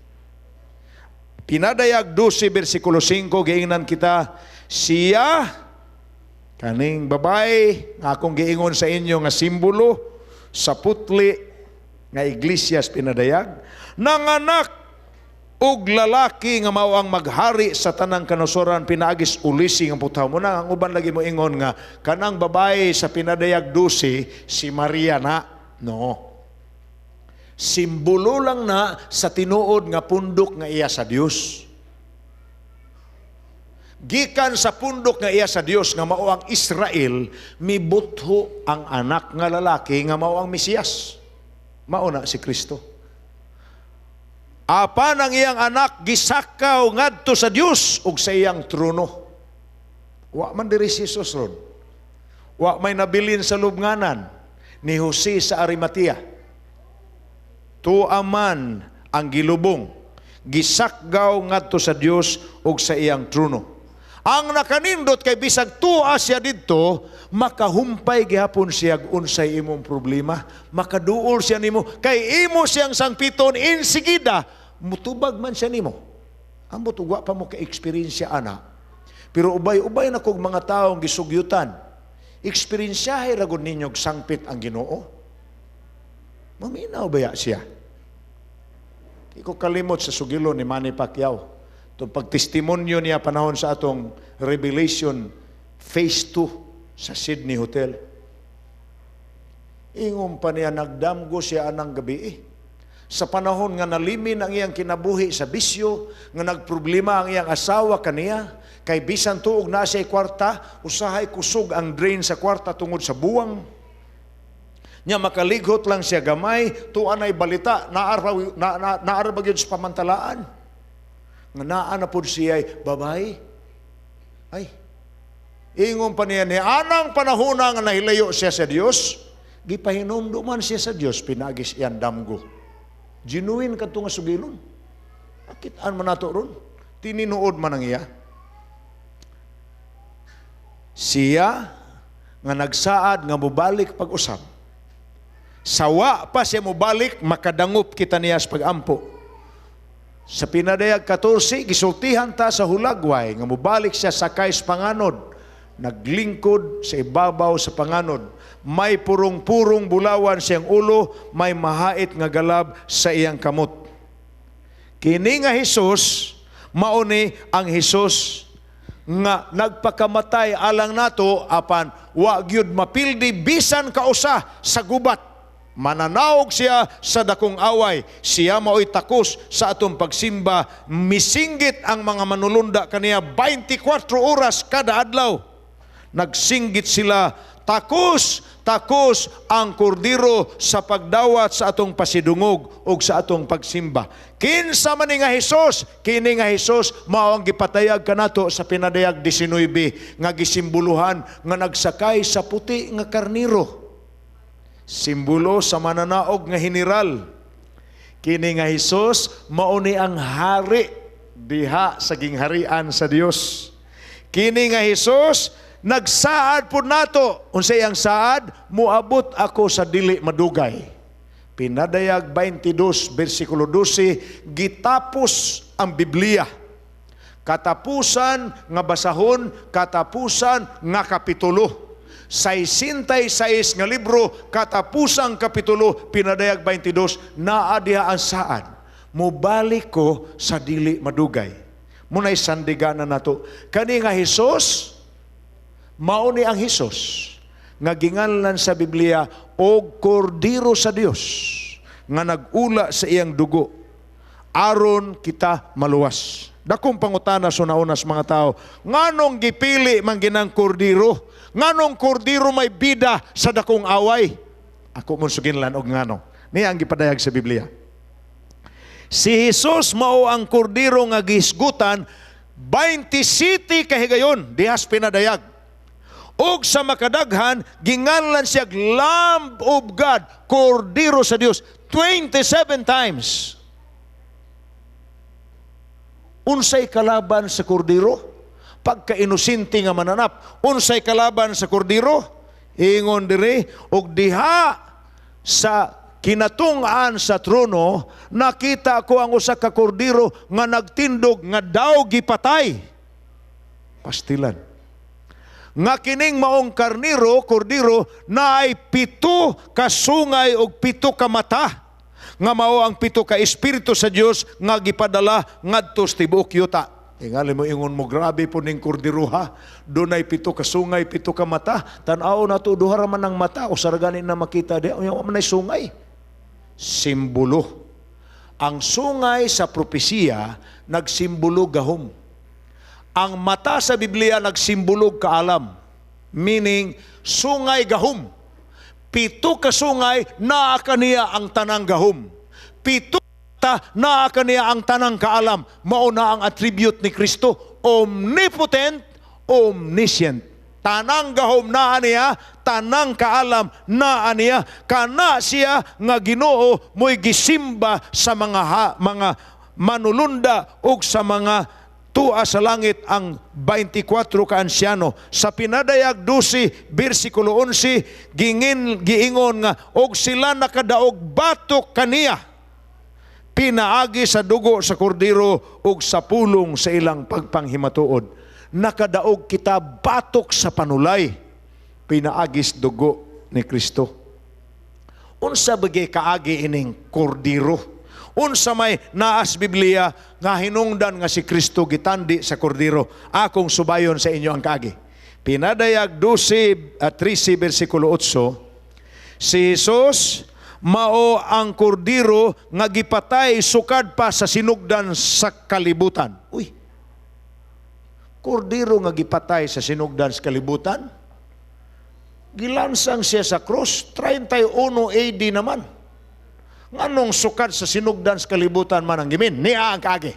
Pinadayag 12 versikulo 5, giingnan kita, siya, kaning babae, nga akong giingon sa inyo nga simbolo sa putli nga iglesia sa Pinadayag, nanganak og lalaki nga mao ang maghari sa tanang kanusoran pinaagis ulisi nga putaw. Mo na ang uban lagi mo ingon nga kanang babae sa Pinadayag 12 si Maria na. No. Simbolo lang na sa tinuod nga pundok nga iya sa Dios. Gikan sa pundok nga iya sa Dios nga mao ang Israel, mibutho ang anak nga lalaki nga mao ang Mesiyas. Mao na si Kristo. Apan ang iyang anak gisakaw ngadto sa Dios ug sa iyang trono. Wa man diri si Jesus ron. Wa may nabilin sa lubnganan ni Jose sa Arimatea. Tuwa man ang gilubong, gisakgaw ngadto sa Dios ug sa iyang trono. Ang nakanindot kay bisag tuwa siya didto, makahumpay gihapon siya unsay imong problema, makaduol siya nimo kay imo siyang sangpiton, insigida mutubag man siya nimo. Ambot ug wa pa mo ka-eksperyensya ana. Pero ubay-ubay na kog mga taong gisugyutan. Eksperensyahe ra gud ninyo og sangpit ang Ginoo. Maminaw baya siya? Di ko kalimot sa sugilo ni Manny Pacquiao. Itong pagtestimonyo niya panahon sa atong Revelation Phase 2 sa Sydney Hotel. Ingon pa niya, nagdamgo siya anang gabi eh. Sa panahon nga nalimin ang iyang kinabuhi sa bisyo, nga nagproblema ang iyang asawa kaniya, kay bisan tuog na siya kwarta, usahay kusog ang drain sa kwarta tungod sa buwang. Nya makalighot lang siya gamay, tuan ay balita, naar ba gyud sa pamantalaan? Nga naa na pud siya babay. Ay, ingon pa niya ni anang panahona nga nahilayo siya sa Dios, gipahinumduman siya sa Dios pinaagis iyang damgo. Genuine kadto nga sugilon. Akitaan man nato ron. Tininuod man ang iya. Siya nga nagsaad nga mobalik pag-usab. Sawa pa siya mobalik, makadangop kita niya sa pag-ampo. Sa Pinadayag 14, gisultihan ta sa hulagway nga mobalik siya sakay sa panganod. Naglingkod sa ibabaw sa panganod. May purong-purong bulawan siyang ulo, may mahait nga galab sa iyang kamot. Kini nga Hesus, mao ni ang Hesus nga nagpakamatay alang nato apan wa gyud mapildi bisan kausa sa gubat. Mananaog siya sa dakong away. Siya mao'y takos sa atong pagsimba. Misinggit ang mga manulunda kaniya 24 oras kada adlaw. Nagsinggit sila, "Takos, takos ang kordero sa pagdawat sa atong pasidungog ug sa atong pagsimba." Kinsa man ni nga Hesus? Kini nga Hesus mao ang gipatayag kanato sa Pinadayag 19 nga gisimboluhan nga nagsakay sa puti nga karniro. Simbolo sa mananaog nga general. Kini nga Hesus mao ni ang hari diha sa gingharian sa Dios. Kini nga Hesus nagsaad pud nato. Unsay ang saad? "Muabot ako sa dili madugay." Pinadayag 22 versikulo 12, gitapos ang Biblia. Katapusan nga basahon, katapusan nga kapitulo. 66 nga libro, katapusang kapitulo, Pinadayag 22, naa diha ang saad. "Mubalik ko sa dili madugay." Muna'y sandiganan nato. Kani nga Hesus, mao ni ang Hesus nga ginganlan sa Biblia og kordero sa Dios nga nag-ula sa iyang dugo aron kita maluwas. Dakong pangutana sa una sa mga tao, nganong gipili man ginang kordero? Nganong kordero may bida sa dakong away? Ako mon suginlan og ngano. Niya ang gipadayag sa Biblia. Si Jesus mao ang kordero nga gihisgutan 27 kahigayon dihas Pinadayag. Og sa makadaghan, ginganlan siya Lamb of God, kordero sa Dios, 27 times. Unsay kalaban sa kordero? Pagka-inosente nga mananap, unsay kalaban sa kordero? Ingon diri, og diha sa kinatung-an sa trono, nakita ko ang usa ka kordero nga nagtindog nga daw gipatay. Pastilan. Nga kining maong karniro, kordero, naay 7 ka sungay og 7 ka mata, nga mao ang 7 ka espiritu sa Dios nga gipadala ngadto sa tibuok yuta. Tingali mo ingon mo, "Grabe po ning kordero ha. Dunay 7 ka sungay, 7 ka mata." Tan-aw nato, duha ra man ang mata, usa ra gani na makita di, unya wa man ay sungay. Simbolo. Ang sungay sa propesiya nagsimbolo gahom. Ang mata sa Biblia nagsimbolo kaalam. Meaning, sungay gahom. 7 ka sungay, naa kaniya ang tanang gahom. 7 ta naa kaniya ang tanang kaalam. Mao na ang attribute ni Kristo, omnipotent, omniscient. Tanang gahom naa niya, tanang kaalam naa niya. Kana siya nga Ginoo mo'y gisimba sa mga manulunda ug sa mga tua sa langit, ang 24 ka ansyano. Sa Pinadayag 12 bersikulo 11, gingin giingon nga og sila nakadaog batok kaniya pinaagi sa dugo sa kordero ug sa pulong sa ilang pagpanghimatuod. Nakadaog kita batok sa panulay pinaagis dugo ni Kristo. Unsa bagay kaagi ining kordero? Unsa may naas Biblia nga hinungdan nga si Kristo gitandi sa kordero? Akong subayon sa inyo ang kaagi. Pinadayag 12 at 13 bersikulo 8, si Jesus mao ang kordero nga gipatay sukad pa sa sinugdan sa kalibutan. Uy. Kordero nga gipatay sa sinugdan sa kalibutan? Gilansang siya sa krus 31 AD naman. Nganong sukad sa sinugdan sa kalibutan man ang gimin? Nia ang kaagi.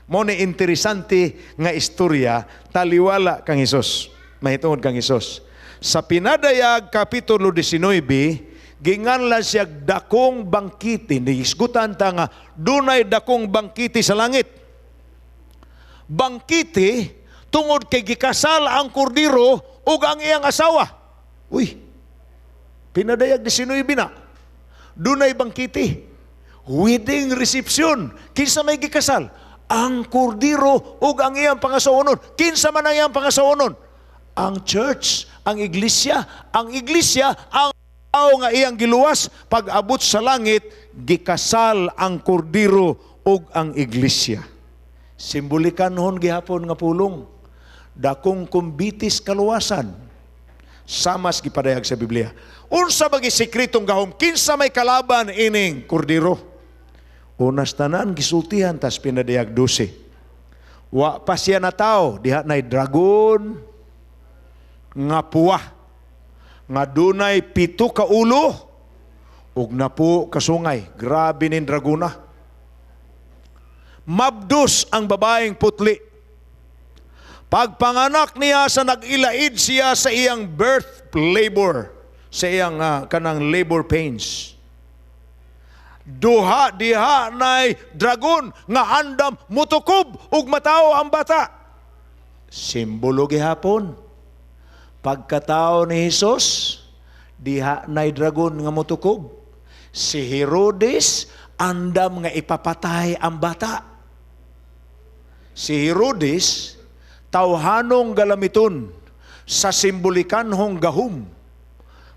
Mao ni interesante nga istorya taliwala kang Hesus. Mahitungod kang Hesus. Sa Pinadayag Kapitulo 19, ginganlan siya dakong bangkiti. Niisgutan ta nga dunay dakong bangkiti sa langit. Bangkiti tungod kay gikasal ang kordero ug ang iyang asawa. Uy, Pinadayag 19 na. Dunay bangkiti. Wedding reception. Kinsa may gikasal? Ang kordero ug ang iyang pangasawonon. Kinsa man ang iyang pangasawonon? Ang church, ang iglesia, ang iglesia, ang tao nga iyang giluwas. Pag abot sa langit, gikasal ang kordero ug ang iglesia. Simbolikanhon gihapon nga pulong. Dakong kumbitis kaluwasan. Samas gipadayag sa Biblia. Unsa ba sekretong gahom? Kinsa may kalaban ining kordero? Unas tanan gisultihan tas Pinadayag 12. Wa pa siya natawo, diha nay dragon nga puwa nga dunay 7 ka ulo ug 10 ka sungay. Grabe nin dragona. Mabdos ang babaeng putli. Pagpanganak niya sa nag-ilaid siya sa iyang birth labor, sa iyang kanang labor pains. Duha diha nay dragon nga andam mutukob ug matawo ang bata. Simbolo gihapon. Pagkatao ni Hesus, diha nay dragon nga mutukob. Si Herodes andam nga ipapatay ang bata. Si Herodes tawhanong galamiton sa simbolikanhong gahom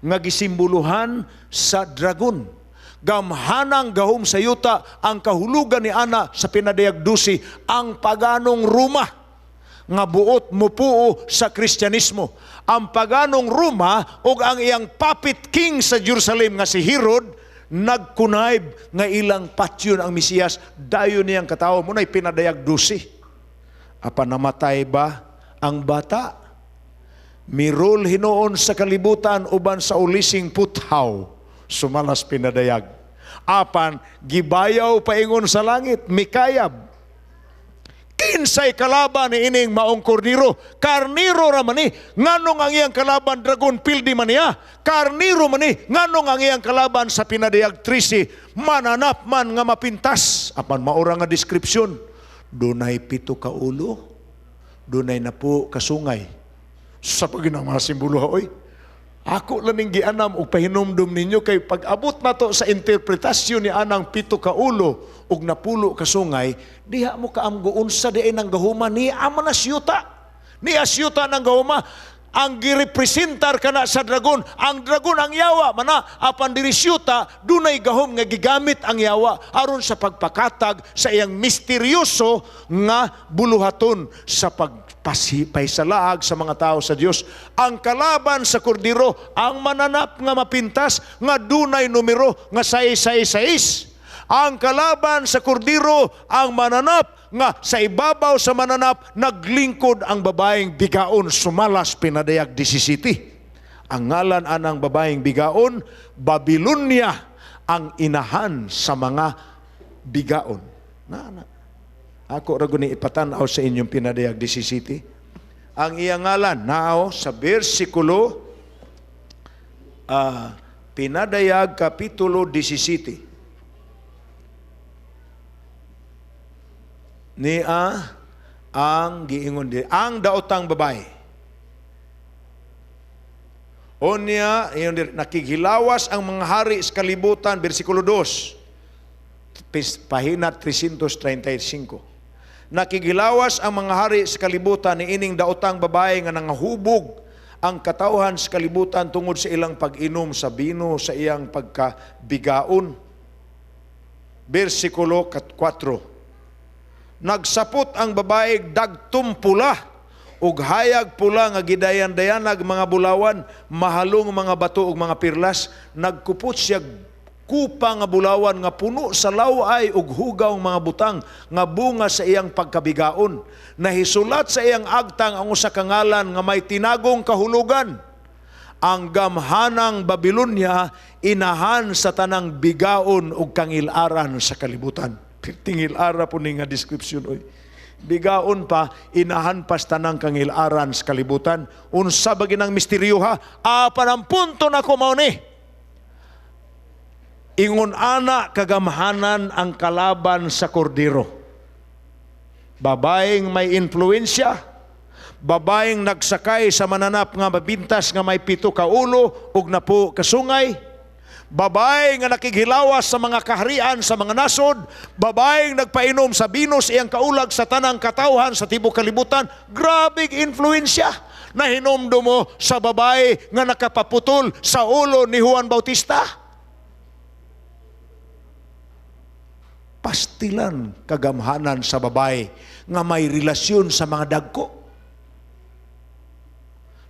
nga gisimboluhan sa dragon. Gamhanang gahom sa yuta ang kahulugan ni ana sa Pinadayag 12, ang paganong Roma nga buot mupuo sa Kristyanismo. Ang paganong Roma ug ang iyang puppet king sa Jerusalem nga si Herod nagkunayb nga ilang patyon ang Mesiyas dayon niyang katawo mo na'y Pinadayag 12. Apan namatay ba ang bata? Mirul hinuon sa kalibutan uban sa ulising puthaw, sumalas Pinadayag. Apan gibayaw paingon sa langit, mikayab. Kinsay kalaban ni ining maong kordero? Karniro ra man ni. Nganong ang iyang kalaban dragon, pildi man niya? Karniro man ni. Nganong ang iyang kalaban sa Pinadayag 13 mananap man nga mapintas? Apan maura nga description. Dunay 7 ka ulo, dunay 10 ka sungay. Sa paginang mga simbolo ha, oy. Ako lang ning gianam og pahinumdum ninyo kay pag-abot nato sa interpretasyon ni anang pito ka ulo ug napulo ka sungay, diha mo kaamgo unsa diay nang gahuma ni ama na siyuta. Ni asyuta nang gahuma ang girepresentar kana sa dragon. Ang dragon ang yawa mana, apan diri siyuta dunay gahom nga gigamit ang yawa aron sa pagpakatag sa iyang misteryoso nga buluhaton sa pagpahisalaag sa mga tao sa Dios. Ang kalaban sa kordero, ang mananap nga mapintas nga dunay numero nga 666. Ang kalaban sa kordero, ang mananap nga sa ibabaw sa mananap naglingkod ang babaeng bigaon, sumalas Pinadayag 17. Ang ngalan anang babaeng bigaon, Babylonia, ang inahan sa mga bigaon. Na, na. Ako ra guni ipatan-aw sa inyong Pinadayag 17. Ang iyang ngalan nao sa bersikulo Pinadayag kapitulo 17. Niya ang giingon di ang daotang babae. Unya, ingon di, nakighilawas ang mga hari sa kalibutan, bersikulo 2, pahina 335. Nakighilawas ang mga hari sa kalibutan ni ining daotang babae nga nangahubog ang katawhan sa kalibutan tungod sa ilang pag-inom sa bino sa iyang pagkabigaon. Bersikulo 4. Nagsapot ang babae dagtum pula ug hayag pula nga gidayan-dayanag mga bulawan, mahalong mga bato ug mga pirlas. Nagkupot siya kupa nga bulawan nga puno sa laway ug hugaw mga butang nga bunga sa iyang pagkabigaon. Nahisulat sa iyang agtang ang usa ka ngalan nga may tinagong kahulugan: ang gamhanang Babylonia, inahan sa tanang bigaon ug kangilaran sa kalibutan. Tingil-ara po ni nga description oy. Bigaon pa, inahan pa sa tanang kangilaran sa kalibutan. Unsa ba ginang misteryo ha? Apan ang punto na ko mao ni. Ingon ana kagamhanan ang kalaban sa kordero. Babaeng may influensya, babaeng nagsakay sa mananap nga mabintas nga may 7 ka ulo ug 10 ka sungay, babae nga nakighilawas sa mga kaharian sa mga nasod, babaeng nagpainom sa bino sa iyang kaulag sa tanang katawhan sa tibuok kalibutan. Grabing influensya. Nahinomdom mo sa babae nga nakapaputol sa ulo ni Juan Bautista. Pastilan kagamhanan sa babae nga may relasyon sa mga dagko.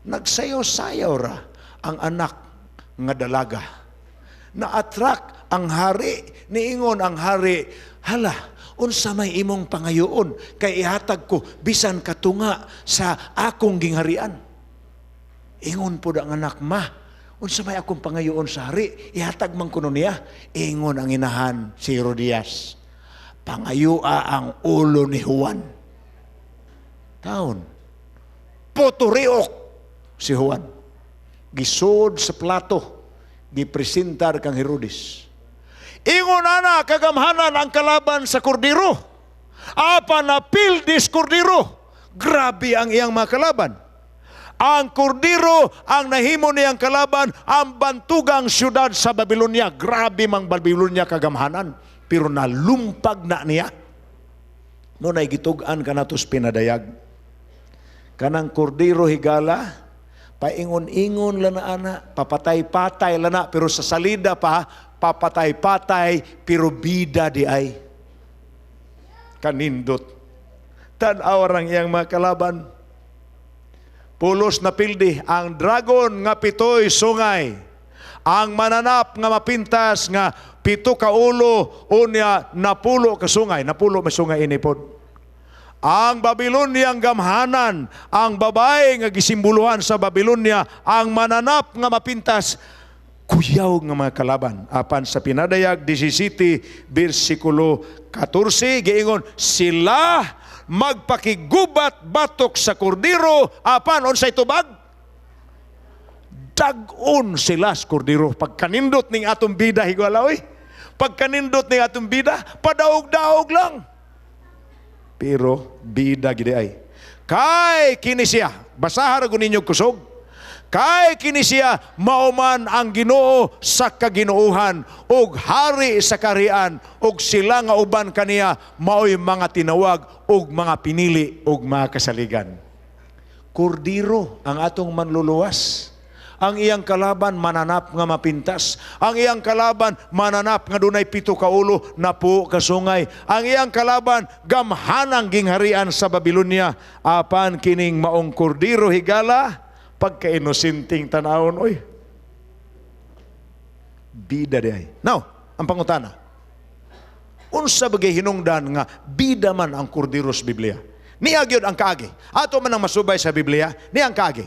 Nagsayaw-sayaw ra ang anak nga dalaga. Na-attract ang hari. Niingon ang hari, hala, unsa may imong pangayoon kay ihatag ko bisan katunga sa akong gingharian. Ingon pod ang anak, ma, unsa may akong pangayoon sa hari, ihatag man kuno niya. Ingon ang inahan si Herodias, pangayoa ang ulo ni Juan. Taon, poturiok si Juan. Gisod sa plato, gipresentar kang Herodes. Ingon ana kagamhanan ang kalaban sa kordero. Apan napildis kordero. Grabe ang iyang mga kalaban. Ang kordero ang nahimo niyang kalaban ang bantugang siyudad sa Babylonia. Grabe mang Babylonia kagamhanan, pero nalumpag na niya. No nay gitug-an kanatos Pinadayag. Kanang kordero higala, paingon-ingon lang na ana, papatay-patay lang na, pero sa salida pa, papatay-patay, pero bida di ay. Kanindot. Tan-aw ang iyang mga kalaban. Pulos na pildi, ang dragon nga 7 sungay, ang mananap nga mapintas nga 7 ka ulo, unya 10 ka sungay, 10 may sungay inipod. Ang Babiloniang gamhanan, ang babae nga gisimboluhan sa Babylonia, ang mananap nga mapintas, kuyaw nga mga kalaban. Apan sa Pinadayag 17, bersikulo 14, giingon, sila magpakigubat batok sa kordero, apan unsay tubag? Dag-on sila sa kordero. Pagkanindot ning atong bida, higala oy. Pagkanindot ning atong bida, padaog-daog lang. Pero bida gid ay. Kay kini siya, basaha ra gud ninyo kusog. Kay kini siya mao man ang Ginoo sa kaginoohan ug hari sa kaharian, ug sila nga uban kaniya maoy mga tinawag ug mga pinili ug mga kasaligan. Kordiro ang atong manluluwas. Ang iyang kalaban mananap nga mapintas. Ang iyang kalaban mananap nga dunay 7 ka ulo, 10 ka sungay. Ang iyang kalaban gamhanang gingharian sa Babylonia. Apan kining maong kordiro, higala, pagka-inosenting tanawon, oy. Bida diay. Now, ang pangutana. Unsa bagay hinungdan nga bida man ang kordiro sa Biblia? Niya gyud ang kaagi. Ato man ang masubay sa Biblia, niya ang kaagi.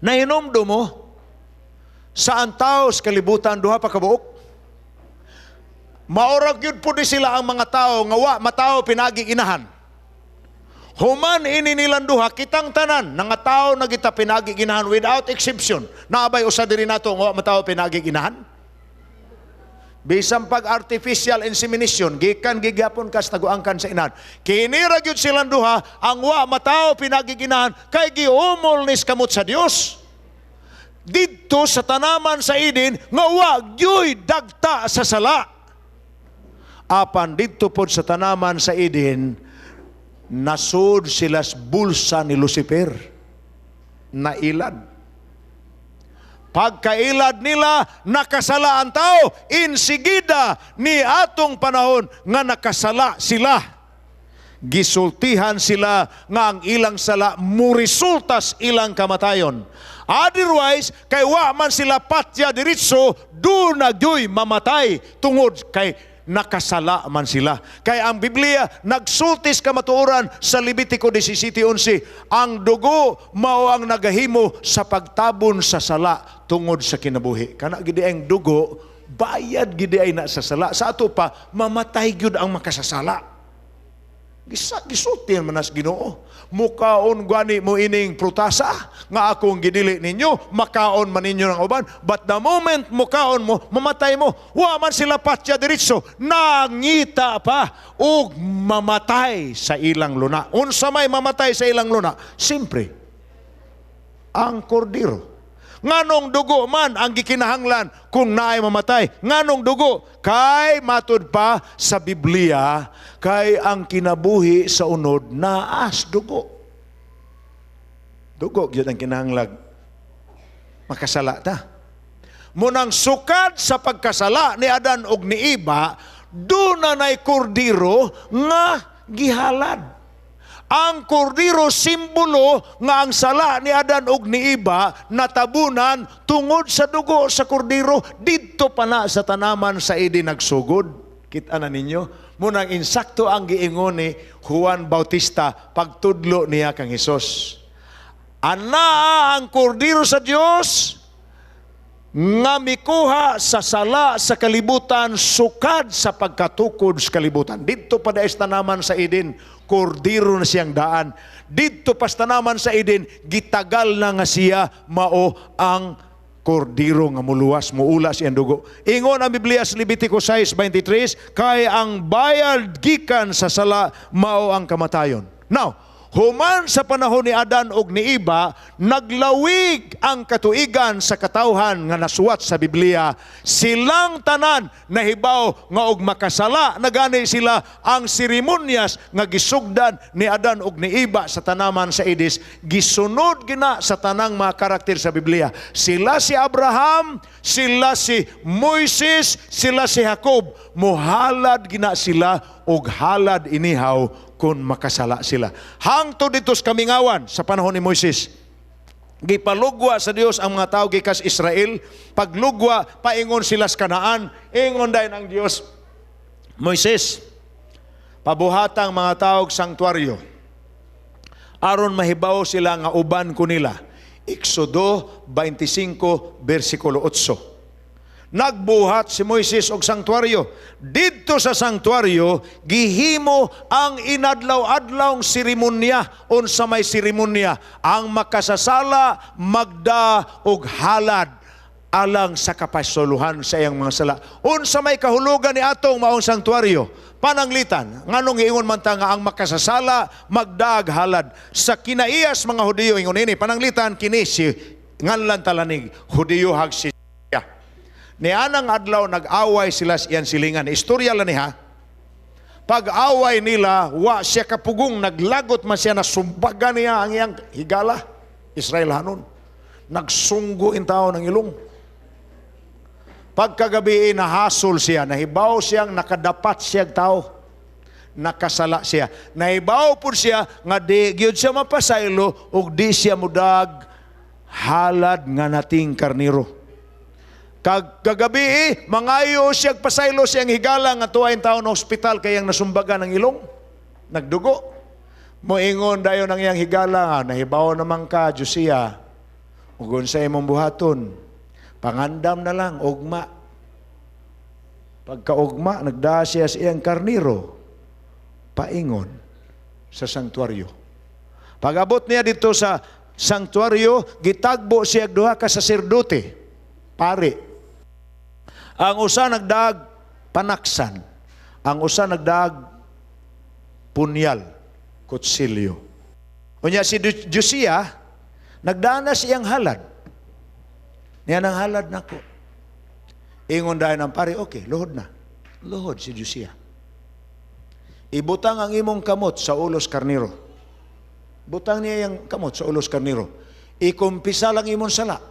Nahinomdom mo sa ang tao sa kalibutan 2 pa kabuok. Maora gyud pud ni sila ang mga tao nga wa matao pinagi inahan. Human ini nilang duha, kitang tanan nga tao na kita pinagi inahan without exception. Naabay usa diri nato nga wa matao pinagi inahan? Bisan pag artificial insemination, gikan gigyapon kas taguangkan sa inahan. Kini ra gyud silang duha ang wa matao pinagiginahan kay giumol nis kamot sa Dios. Didto sa tanaman sa Eden nga wa gyuy dagta sa sala. Apan didto pod sa tanaman sa Eden, nasud sila sa bulsa ni Lucifer. Nailad. Pagkailad nila, nakasala ang tao. Insigida ni atong panahon nga nakasala sila. Gisultihan sila nga ang ilang sala muresultas ilang kamatayon. Otherwise, kay wa man sila patya diretso, do na gyoy mamatay tungod kay nakasala man sila. Kay ang Biblia nagsultis kamatuoran sa Levitico 17:11, ang dugo mao ang nagahimo sa pagtabon sa sala tungod sa kinabuhi. Kana gidi ang dugo, bayad gidi ay na sa sala. Sa ato pa, mamatay gyud ang makasasala. Gisa gisulti man nas Ginoo. Mukaon gani mo ining prutasa nga akong gidili ninyo, makaon man ninyo ng uban. But the moment mukaon mo, mamatay mo. Wa man sila patya diretso, nangita pa og mamatay sa ilang luna. Unsa may mamatay sa ilang luna? Siyempre, ang kordiro. Nganong dugo man ang gikinahanglan kung naay mamatay? Nganong dugo? Kay matud pa sa Biblia, kay ang kinabuhi sa unod naas dugo. Dugo gyud ang kinahanglag makasala ta. Munang sukad sa pagkasala ni Adan og ni Eva, duna nay kordiro nga gihalad. Ang kordiro simbolo nga ang sala ni Adan og ni Eva natabunan tungod sa dugo sa kordiro didto pa na sa tanaman sa Eden nagsugod. Kita na ninyo? Munang insakto ang giingon ni Juan Bautista pagtudlo niya kang Hesus. Anaa ang kordiro sa Dios nga mikuha sa sala sa kalibutan sukad sa pagkatukod sa kalibutan. Didto pa sa tanaman sa Eden, kordiro na siyang daan. Didto pa sa tanaman sa Eden, gitagal na nga siya mao ang kordiro nga muluwas, muula siyang dugo. Ingon ang Biblia sa Levitico 6:23, kay ang bayad gikan sa sala mao ang kamatayon. Now, human sa panahon ni Adan og ni Eva, naglawig ang katuigan sa katawhan nga nasuwat sa Biblia. Silang tanan nahibaw nga og makasala na gani sila, ang seremonyas nga gisugdan ni Adan og ni Eva sa tanaman sa Eden, gisunod gina sa tanang mga karakter sa Biblia. Sila si Abraham, sila si Moises, sila si Jacob, muhalad gina sila og halad inihaw kung makasala sila. Hangtod dito sa kamingawan sa panahon ni Moises. Gipalugwa sa Dios ang mga tao gikas Israel. Paglugwa, paingon sila sa Kanaan. Ingon dayon ang Dios, "Moises, pabuhatang mga tao og sanktuaryo aron mahibaw sila nga uban ko nila." Exodo 25 versikulo 8. Nagbuhat si Moises og sanktuaryo. Didto sa sanktuaryo, gihimo ang inadlaw-adlawng seremonya. Unsa may seremonya? Ang makasasala magda og halad alang sa kapasuluhan sa iyang mga sala. Unsa may kahulugan ni atong maong sanktuaryo? Pananglitan, nganong giingon man ta nga ang makasasala magdaag halad? Sa kinaiyas mga Hudiyo, ingon ini, pananglitan kini si Nganlan talanig, Hudiyo hag siya. Nianang adlaw, nag-away sila sa iyang silingan. Istorya lang ni ha. Pag-away nila, wa siya kapugong, naglagot man siya, nasumbagan niya ang iyang higala. Israel hanon. Nagsunggo in tao ng ilong. Pagkagabi, nahasol siya, nahibaw siyang nakadapat siya tao. Nakasala siya. Nahibaw po siya nga di gyud siya mapasaylo ug di siya mudag halad nga nating karniro. Kag kagabi, mangayo siya pasaylo siyang higala nga tuwain taon ospital kay ang nasumbagan ng ilong. Nagdugo. Moingon dayon ang iyang higala nga, "Nahibaw naman ka, Josiah. Ug unsa imong buhaton? Pangandam na lang, ugma." Pagkaugma, nagdaa siya sa iyang karniro, paingon sa sanktuaryo. Pag-abot niya dito sa sanktuaryo, gitagbo siya duha ka saserdote, pare. Ang usa nagdaag panaksan, ang usa nagdaag punyal, kutsilyo. Unya si Josiah, nagdana siyang halad. Niya nang halad nako. Ingon dahil ng pare, "Okay, luhod na." Luhod si Josiah. "Ibutang ang imong kamot sa ulos karniro." Butang niya yung kamot sa ulos karniro. "Ikumpisa lang imong sala.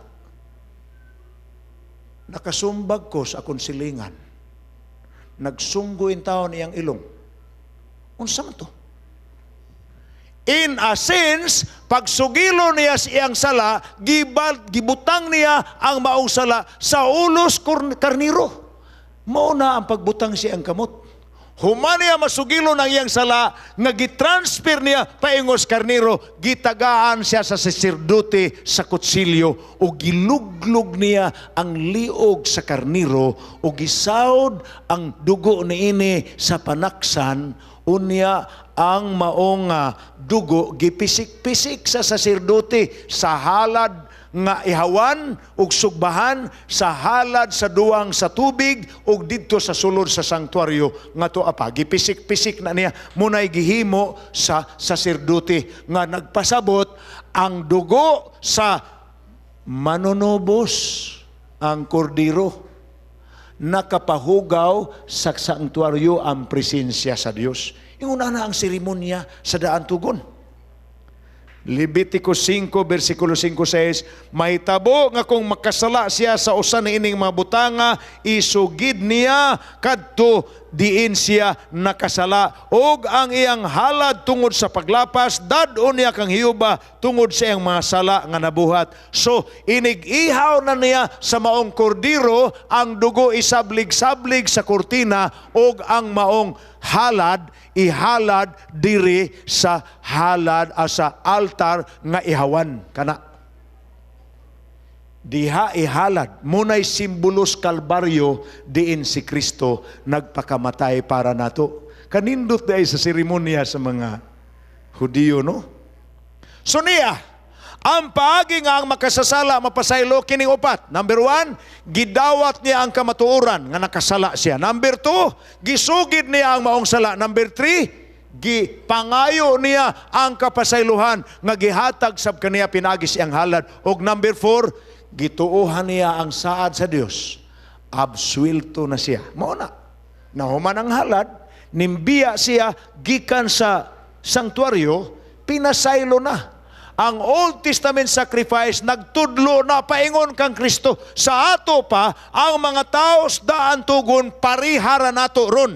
Nakasumbag ko sa akong silingan. Nagsunggo in taon iyang ilong. Unsa man to?" In a sense, pagsugilo niya sa iyang sala, gibutang niya ang maong sala sa ulos karniro. Mao na ang pagbutang siyang kamot. Human niya masugilo ng iyang sala, nga gitransfer niya paingos karniro, gitagaan siya sa saserdote sa kutsilyo, o giluglog niya ang liog sa karniro, o gisawd ang dugo niini sa panaksan. Unya ang maong dugo gipisik-pisik sa saserdote sa halad nga ihawan ug sugbahan, sa halad sa duwang sa tubig, ug didto sa sulod sa sanktuaryo nga to apa, gipisik-pisik na niya. Munay gihimo sa saserdote nga nagpasabot ang dugo sa manunubos, ang kordiro, nakapahugaw sa sanktuaryo ang presensya sa Dios. Inguna na ang seremonya sa daan tugon. Levitico 5, versikulo 5-6, "Mahitabo nga kung makasala siya sa usa niining mga butanga, isugid niya kadto diin siya nakasala ug ang iyang halad tungod sa paglapas dad-on niya kang Jehova tungod sa iyang mga sala nga nabuhat." So inig-ihaw na niya sa maong kordero, ang dugo isablig-sablig sa kurtina, ug ang maong halad ihalad diri sa halad sa altar nga ihawan kana. Diha ihalad. Munay simbolos Kalbaryo diin si Kristo nagpakamatay para nato. Kanindot diay sa seremonya sa mga Hudiyo, no? So niya, ang paagi nga ang makasasala mapasaylo, kining upat. Number 1, gidawat niya ang kamatuoran nga nakasala siya. Number 2, gisugid niya ang maong sala. Number 3, gipangayo niya ang kapasaylohan nga gihatag sab kaniya pinaagi siyang halad. Og number 4, gituohan niya ang saad sa Dios. Absuelto na siya. Mao na. Nahuman ang halad, nimbiya siya gikan sa sanktuaryo, pinasaylo na. Ang Old Testament sacrifice nagtudlo na paingon kang Kristo. Sa ato pa, ang mga taos daan tugon parihara nato ron.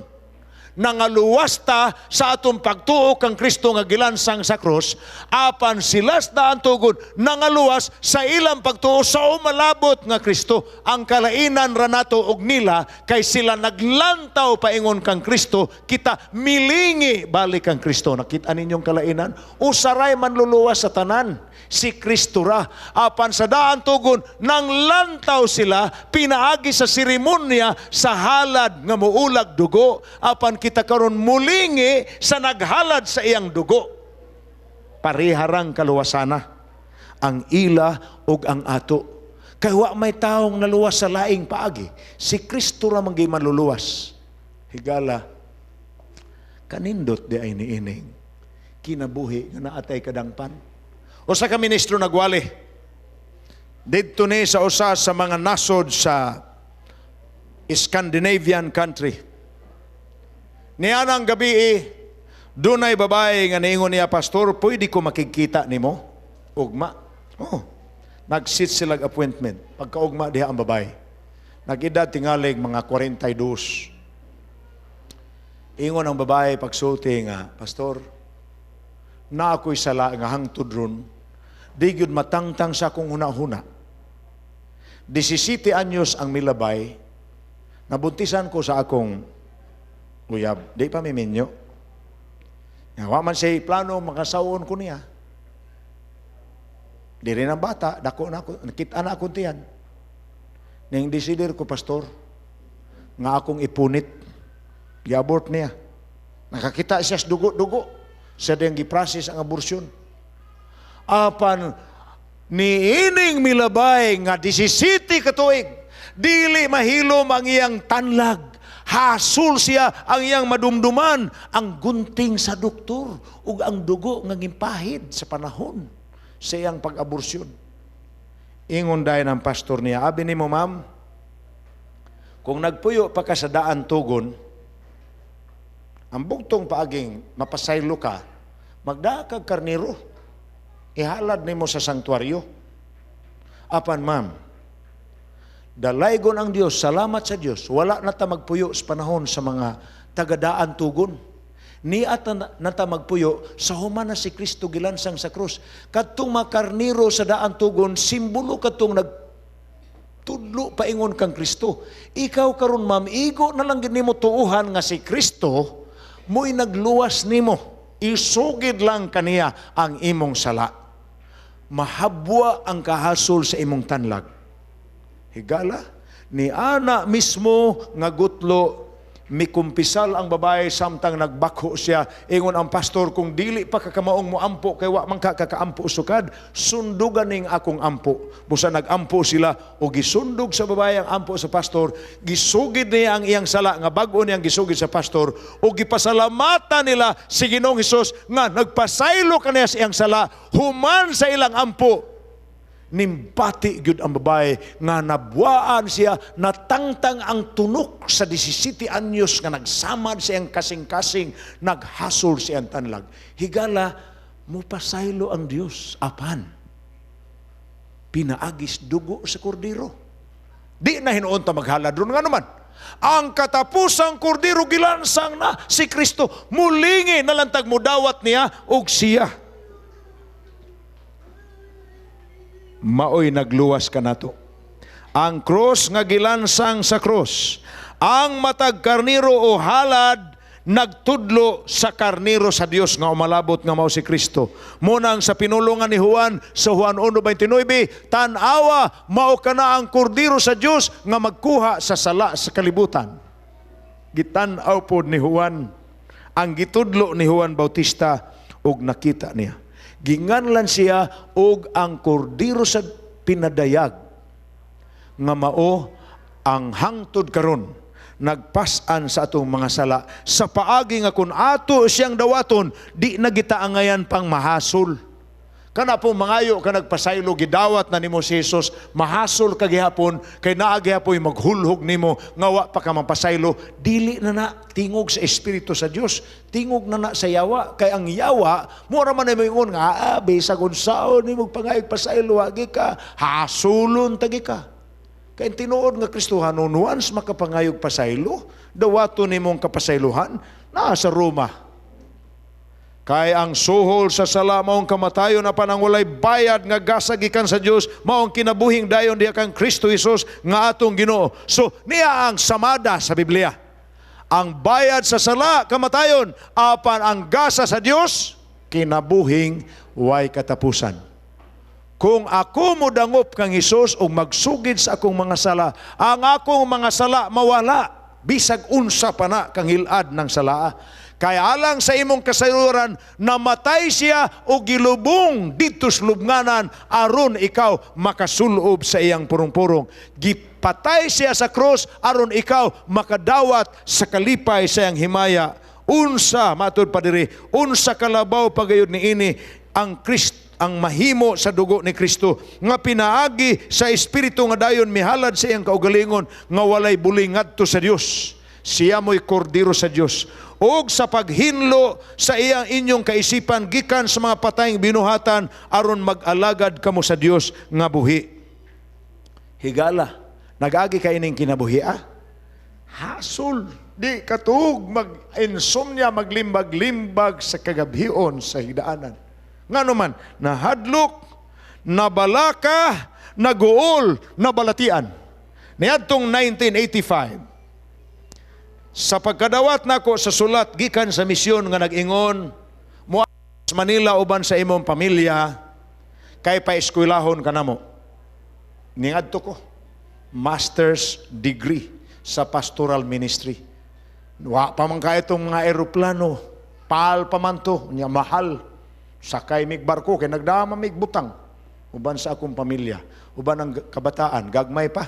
Nangaluwas ta sa atong pagtuo kang Kristo nga gilansang sa krus, apan sila sa daan tugon nangaluwas sa ilang pagtuo sa umalabot nga Kristo. Ang kalainan ra nato og nila kay sila naglantaw paingon kang Kristo, kita milingi balik kang Kristo. Nakita ninyong kalainan? Usaray manluluwas sa tanan, si Kristo ra. Apan sa daan tugon nang lantaw sila pinaagi sa seremonya sa halad nga muulag dugo, apan kita karon mulingi sa naghalad sa iyang dugo. Pariharang kaluwasana ang ila ug ang ato. Kay wa may taong naluwas sa laing paagi. Si Kristo ra man manluluwas. Higala, kanindot di ay niining kinabuhi nga naatay kadangpan. Usa ka ministro nagwali. Didto ni sa usa sa mga nasod sa Scandinavian country. Nianang gabi, dunay babae nga niingon niya, "Pastor, pwede ko makigkita nimo ugma?" Oh. Nag-sit sila appointment. Pagkaugma diha ang babae, nag-edad tingalig mga 42. Ingon ang babae pagsulti nga, "Pastor, na ako'y sala nga hangtod ron, di gyud matangtang sa akong huna-huna. 17 anyos ang milabay, nabuntisan ko sa akong uyab. Di pa miminyo. Nga, wa man siya plano makasawon ko niya. Di rin ang bata, dako na ako, nakita na akong tiyan. Ning desidir ko, Pastor, nga akong ipunit, gi-abort niya. Nakakita siya sa dugo-dugo. Siya din gi-process ang aborsyon. Apan niining milabay nga 17 ka tuig, dili mahilom ang iyang tanlag. Hasol siya ang iyang madumduman, ang gunting sa doktor ug ang dugo nga gimpahid sa panahon sa iyang pag-aborsyon. Ingon dayon ang pastor niya, "Abi nimo, ma'am, kung nagpuyo pa ka sa daan tugon, ang bugtong paaging mapasaylo ka, magdaa kag karniro, ihalad nimo sa sanktuaryo. Apan ma'am, dalaygon ang Dios, salamat sa Dios, wala na ta magpuyo sa panahon sa mga tagadaan tugon. Ni at na ta magpuyo sa human na si Kristo gilansang sa krus. Kadtong mga karniro sa daan tugon, simbolo kadtong nag tudlo paingon kang Kristo. Ikaw karon, ma'am, igo na lang gid nimo tuuhan nga si Kristo mo'y nagluwas nimo. Isugid lang kaniya ang imong sala. Mahabwa ang kahasol sa imong tanlag." Higala, ni ana mismo nga gutlo, mikumpisal ang babae samtang nagbakho siya. Ingon ang pastor, "Kung dili pa kakamaong mo ampo kay wa man ka kakaampo sukad, sundugan ning akong ampo." Busa nagampo sila o gisundog sa babae ang ampo sa pastor. Gisugid niya ang iyang sala nga bag-o niyang gisugid sa pastor o gipasalamatan nila si Ginoong Hesus nga nagpasaylo kaniya sa iyang sala human sa ilang ampo. Nimbati gyud ang babae nga nabwaan siya, natangtang ang tunok sa 17 anyos nga nagsamad sa iyang kasing-kasing, naghasol sa iyang tanlag. Higala, mupasaylo ang Dios apan pinaagis dugo sa kordero. Di na hinuon ta maghalad ron, nga naman ang katapusang kordero gilansang na, si Kristo. Mulingi nalantag mo dawat niya og siya maoy nagluwas kanato. Ang krus nga gilansang sa krus, ang matag karniro o halad nagtudlo sa karniro sa Dios nga umalabot nga mao si Kristo. Munang sa pinulungan ni Juan sa Juan 1:29, "Tan-awa, mao kana ang kordero sa Dios nga magkuha sa sala sa kalibutan." Gitan-aw pod ni Juan ang gitudlo ni Juan Bautista ug nakita niya. Ginganlan siya og ang kordero sa pinadayag nga mao ang hangtod karon nagpas-an sa atong mga sala sa paagi nga kung ato siyang dawaton, di na kita angayan pang mahasol. Kana po mangayo ka nagpasaylo, gidawat na nimo si Jesus, mahasol ka gihapon kay naa gihapoy maghulhog nimo nga wa pa ka mapasaylo. Dili na na tingog sa Espiritu sa Dios, tingog na na sa yawa, kay ang yawa mo ra man moingon nga bisag unsaon nimo pangayog pasaylo, agi ka hasulon tagi ka. Kay tinuod nga Kristohanon, once makapangayog pasaylo, dawaton nimong kapasaylohan, naa sa Roma. Kay ang suhol sa sala maong kamatayon, apan ang walay bayad nga gasa gikan sa Dios maong kinabuhing dayon diha kang Kristo Hesus nga atong Ginoo. So niya ang samada sa Biblia. Ang bayad sa sala kamatayon, apan ang gasa sa Dios kinabuhing way katapusan. Kung ako modangop kang Hesus ug magsugid sa akong mga sala, ang akong mga sala mawala bisag unsa pa na kang hilad ng sala. Kay alang sa imong kasayuran, namatay siya o gilubong didto sa lubnganan aron ikaw makasulob sa iyang purong-purong. Gipatay siya sa krus aron ikaw makadawat sa kalipay sa iyang himaya. Unsa matud pa diri, unsa kalabaw pagayod niini ang Kristo. Ang mahimo sa dugo ni Kristo nga pinaagi sa Espiritu nga dayon mihalad sa iyang kaugalingon nga walay buli ngadto sa Dios. Siya mo'y kordero sa Dios. Og sa paghinlo sa iyang inyong kaisipan gikan sa mga patayng binuhatan aron mag-alagad kamo sa Dios nga buhi. Higala, nag-agi ka ining kinabuhi ah? Hasol, di katug mag-insomnia, maglimbag-limbag sa kagabhion sa higdaanan. Ngano man, nahadlok, nabalaka, naguol, nabalatian. Niadtong 1985, sa pagkadawat nako sa sulat gikan sa misyon nga nag-ingon, "Mo sa Manila uban sa imong pamilya kay paeskwelahon ka namo." Ningadto ko, master's degree sa pastoral ministry. Wa pa man kay itong mga eroplano, PAL pa man to, nya mahal. Sakay mig barko kay nagdama mig butang uban sa akong pamilya, uban ang kabataan, gagmay pa.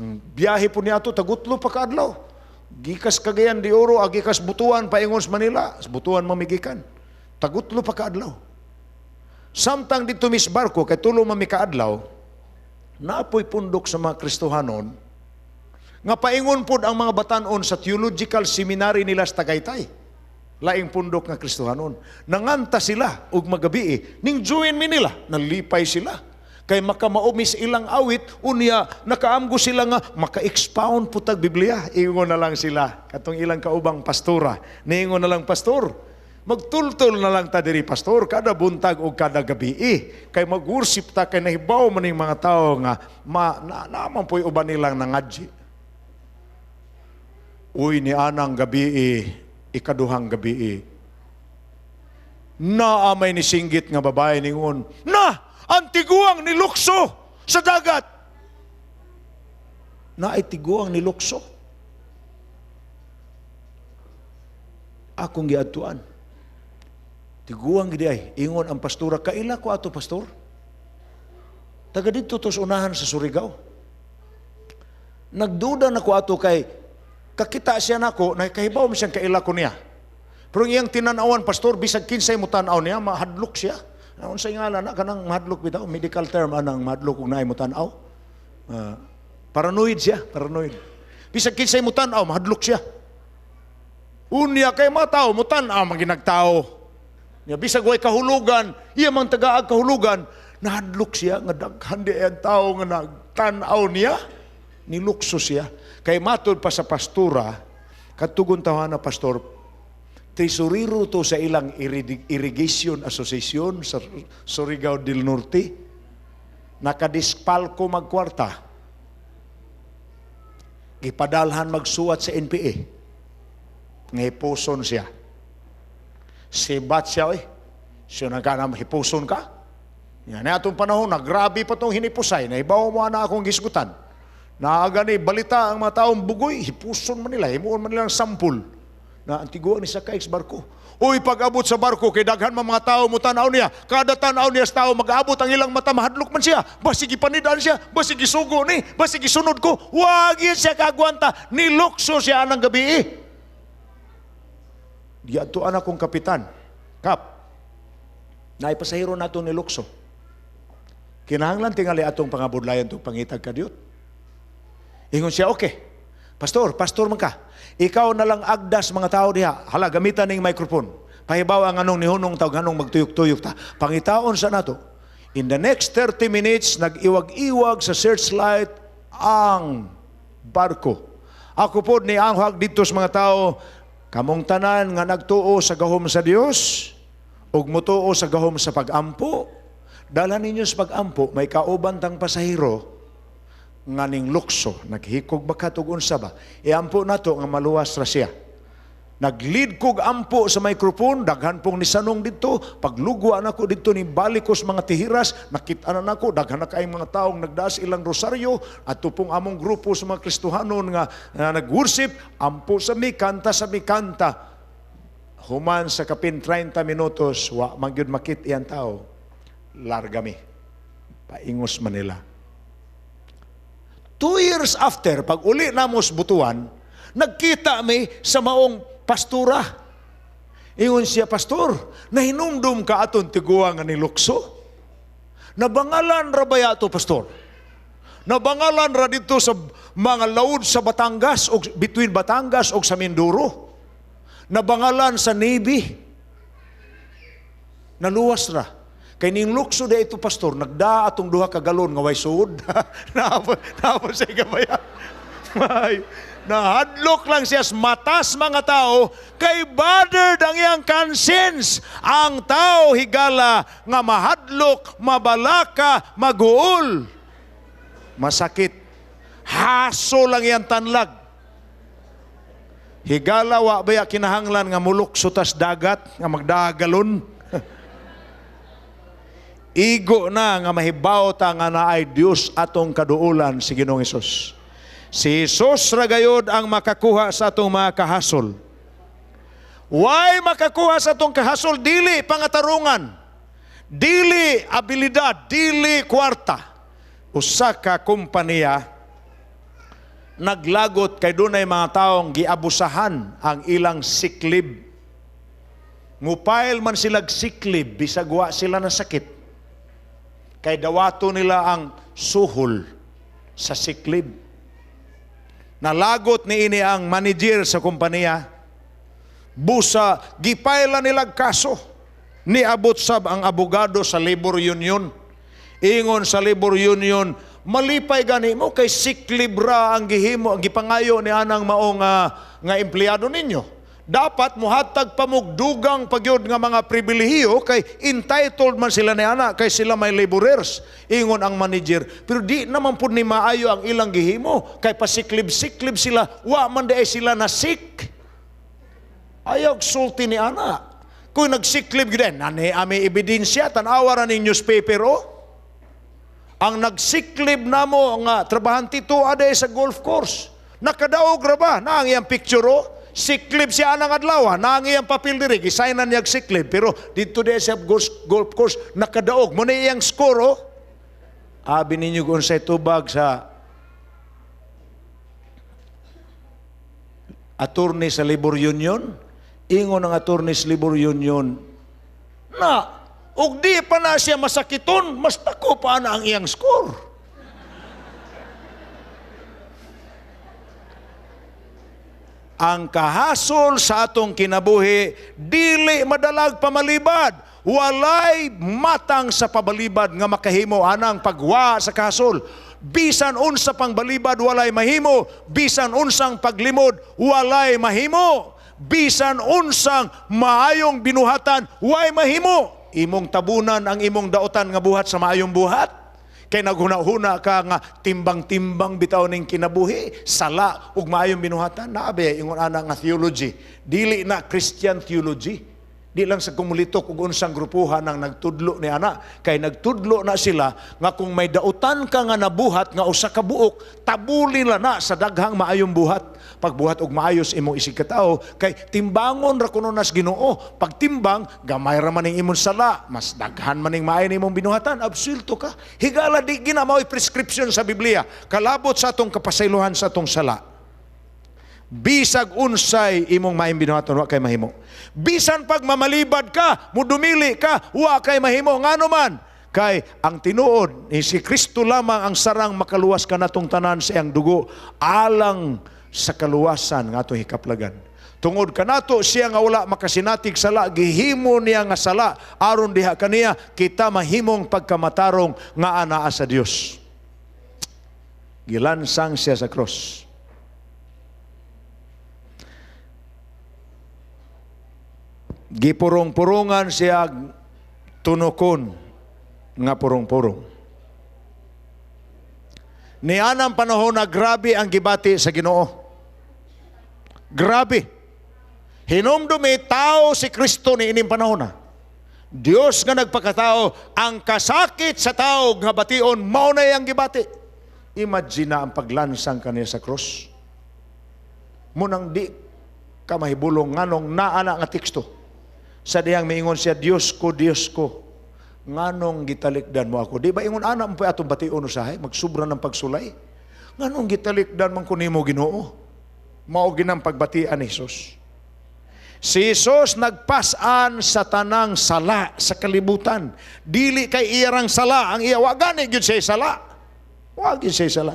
Ang biyahe po niya ato tagutlo pa kaadlaw. Gikas Cagayan de Oro, gikas Butuan paingon sa Manila, sa Butuan mamigikan. Tagutlo pa kaadlaw. Samtang dito mis barko kay tulo man mi kaadlaw, naapoy pundok sa mga Kristohanon nga paingon pod ang mga batanon sa theological seminary nila sa Tagaytay. Laing pundok nga Kristohanon. Nanganta sila og magabi ning join mi nila, nalipay sila. Kay makamaomis ilang awit, unya nakaamgo sila nga maka-expound po tag Biblia. Ingon na lang sila, katong ilang kaubang pastora. Niingon na lang, "Pastor, magtultol na lang ta diri, pastor, kada buntag o kada gabi. Eh, kay mag-worship ta kay nahibaw man ning mga tao nga ma, na, naman po'y uban nilang nangadji." Uy, ni anang gabi eh, ikaduhang gabi eh, naamay ni singgit nga babae ningon, "Na! Ang tiguang ni Lukso sa dagat!" Na ay tiguang ni Lukso. Akong giadtuan. Tiguang gidi ay, ingon ang pastora, "Kaila ko ato, pastor?" Taga dito to sa unahan sa Surigao. Nagduda na ko ato kay kakita siya nako, na kahibaw mo siyang kaila ko niya. Pero ang iyang tinanawan, pastor, bisag kinsay mo tan-aw niya, mahadlok siya. Unsay ngalan na kanang mahadlok bitaw, medical term anang mahadlok kung naay mo tan-aw. Paranoid siya, paranoid. Bisag kinsay mo tan-aw, mahadlok siya. Unya kay mga tao, mo tan-aw man ginagtao. Nya bisag way kahulugan, iya man tagaag kahulugan, nahadlok siya nga daghan di ang tao nga nagtan-aw niya, nilukso siya. Kay matud pa sa pastura, katugon tawa na pastor, tesorero to sa ilang irrigation association sa Surigao del Norte. Nakadispalko magkwarta. Gipadalhan magsuwat sa NPA. Ngahipuson siya. Sibat siya eh. Siya nagkanam hipuson ka. Yan na atong panahon, na grabe pa tong hinipusay. Nahibaw mo na akong gisgutan. Naagani balita ang mga taong bugoy, hipuson man nila, himuon man nilang sampul. Na antiguan ni sakay sa barko. Uy, pag-abot sa barko, kay daghan man mga tao mo tanaw niya. Kada tanaw niya sa tao, mag-abot ang ilang mata, mahadlok man siya. Basig ipanidaan siya, basig isugo ni, basig isunod ko. Wag yun siya kagwanta. Nilukso siya anang gabi eh. Diadto anak kong kapitan. Kap, naipasahiro nato ni Lukso. Kinahanglan tingali atong pangabudlayan itong pangitag kadiyot. Ingon siya, "Okay. Pastor, pastor man ka. Ikaw na lang agdas mga tao diha. Hala, gamitan ning microphone. Pahibaw ang anong nihunong tawag anong magtuyok-tuyok ta. Pangitaon sa nato." In the next 30 minutes, nag-iwag-iwag sa searchlight ang barko. Ako po ni anghag dito sa mga tao, "Kamong tanan nga nagtuo sa gahom sa Dios ug mutuo sa gahom sa pagampo, dala ninyo sa pagampo, may kauban tang pasahero nga ning lukso, naghikog ba katug unsa ba? Iampo nato nga maluwas ra siya." Nag-lead kog ampo sa microphone, daghan pong nisanong dito, paglugwa nako dito ni balik ko sa mga tihiras, nakita na nako, daghan na kayong mga taong nagdaas ilang rosaryo, at pong among grupo sa mga Kristohanon nga nag-worship, ampo sa mi, kanta sa mi, kanta. Human sa kapin 30 minutos, wa man gyud makit iyang tao. Larga mi. Paingos Manila. 2 years after, pag uli namos Butuan, nagkita mi sa maong pastura. Ingon siya, "Pastor, nahinumdum ka aton tiguang nga nilukso? Nabangalan ra baya to, Pastor? Nabangalan ra dito sa mga laud sa Batangas o between Batangas o sa Mindoro. Nabangalan sa Navy. Naluwas ra. Kay ning lukso da ito, Pastor, nagda atong 2 ka galon nga way suod." Napo siya gabaya. May, nahadlok lang siya sa matas mga tao kay bothered ang iyang conscience. Ang tao higala nga mahadlok, mabalaka, maguol. Masakit. Haso lang iyang tanlag. Higala wa baya kinahanglan nga mulukso tas dagat nga magdagalon? Igo na nga mahibaw ta nga naay Dios atong kaduolan, si Ginoong Hesus. Si Jesus ra gayod ang makakuha sa atong mga kahasol. Why makakuha sa atong kahasol? Dili pangatarungan. Dili abilidad, dili kwarta. Usa ka kompanya naglagot kay dunay mga taong giabusahan ang ilang sick leave. Mupile man silag sick leave bisag wa sila nasakit. Kay dawato nila ang suhol sa sick leave. Nalagot ni ini ang manager sa kompanya. Busa gipayla nilag kaso. Niabot sab ang abogado sa labor union. Ingon sa labor union, "Malipay gani mo kay sick leave ra ang gihimo, ang gipangayo ni anang maong nga empleyado ninyo. Dapat muhatag pa mog dugang pagyud nga mga pribilehiyo kay entitled man sila ni ana kay sila may laborers." Ingon ang manager, "Pero di naman pud ni maayo ang ilang gihimo kay pa-sick leave-sick leave sila, wa man diay sila na sick." Ayaw sulti ni ana. "Kung nag-sick leave gyud, nani ami ebidensya, tan-awa ra ning newspaper oh. Ang nag-sick leave namo nga trabahante to aday sa golf course. Nakadaog ra ba? Na ang iyang picture oh. Sick leave siya anang adlaw, na ang iyang papel diri, gisignan niya sick leave, pero dito di sa golf course nakadaog mo na iyang score oh." Abi ninyo kung unsay tubag sa attorney sa labor union? Ingon ang attorney sa labor union, "Na, ug di pa na siya masakiton, mas dako pa na ang iyang score." Ang kahasol sa atong kinabuhi, dili madalag pamalibad. Walay matang sa pabalibad nga makahimo anang pagwa sa kahasol. Bisan unsa pang balibad, walay mahimo, bisan unsang paglimod, walay mahimo. Bisan unsang maayong binuhatan, way mahimo. Imong tabunan ang imong daotan nga buhat sa maayong buhat. Kay naghuna-huna ka nga timbang-timbang bitaw ning kinabuhi, sala ug maayong binuhatan. Naa ba ingon ana nga theology? Dili na Christian theology. Di lang sa kumulitok ug unsang grupuhan ang nagtudlo ni ana, kay nagtudlo na sila nga kung may dautan ka nga nabuhat nga usa ka buok, tabuli la na sa daghang maayong buhat. Pagbuhat og maayos imong isig katao kay timbangon ra kuno nas Ginoo. Pagtimbang, gamay ra man ning imong sala, mas daghan man ning maayo nimong binuhatan, absuelto ka. Higala di gina mao'y prescription sa Biblia kalabot sa atong kapasaylohan sa atong sala. Bisag unsay imong maayong binuhatan, wa kay mahimo. Bisan pag mamalibad ka, mudumili ka, wa kay mahimo. Ngano man? Kay ang tinuod ni si Kristo lamang ang sarang makaluwas kanatong tanan sa iyang dugo alang sa kaluwasan nga atong hikaplagan. Tungod kanato siya nga wala makasinatig sala, gihimo niya nga sala aron diha kaniya kita mahimong pagkamatarong nga anaa sa Dios. Gilansang siya sa cross. Gipurong-purungan siya, tunokon nga purong-purong. Nianang panahon na grabe ang gibati sa Ginoo. Grabe. Hinumdumi, tao si Kristo ni ining panahon na. Dios nga nagpakatao, ang kasakit sa tao nga bation mao na iyang gibati. Imagine na ang paglansang kaniya sa cross. Munang di ka mahibulong nganong naana nga teksto. Sa diyang miingon siya, "Diyos ko, Diyos ko, nganong gitalikdan mo ako?" Di ba ingon ana mo pa atong bation usahay, magsubra ng pagsulay? "Nganong gitalikdan man ko nimo, Ginoo?" Mao ginang pagbatian ni Jesus. Si Jesus nagpasan sa tanang sala sa kalibutan. Dili kay iyarang sala ang iya, wa gani gyud siya sala. Wa gyud siya sala.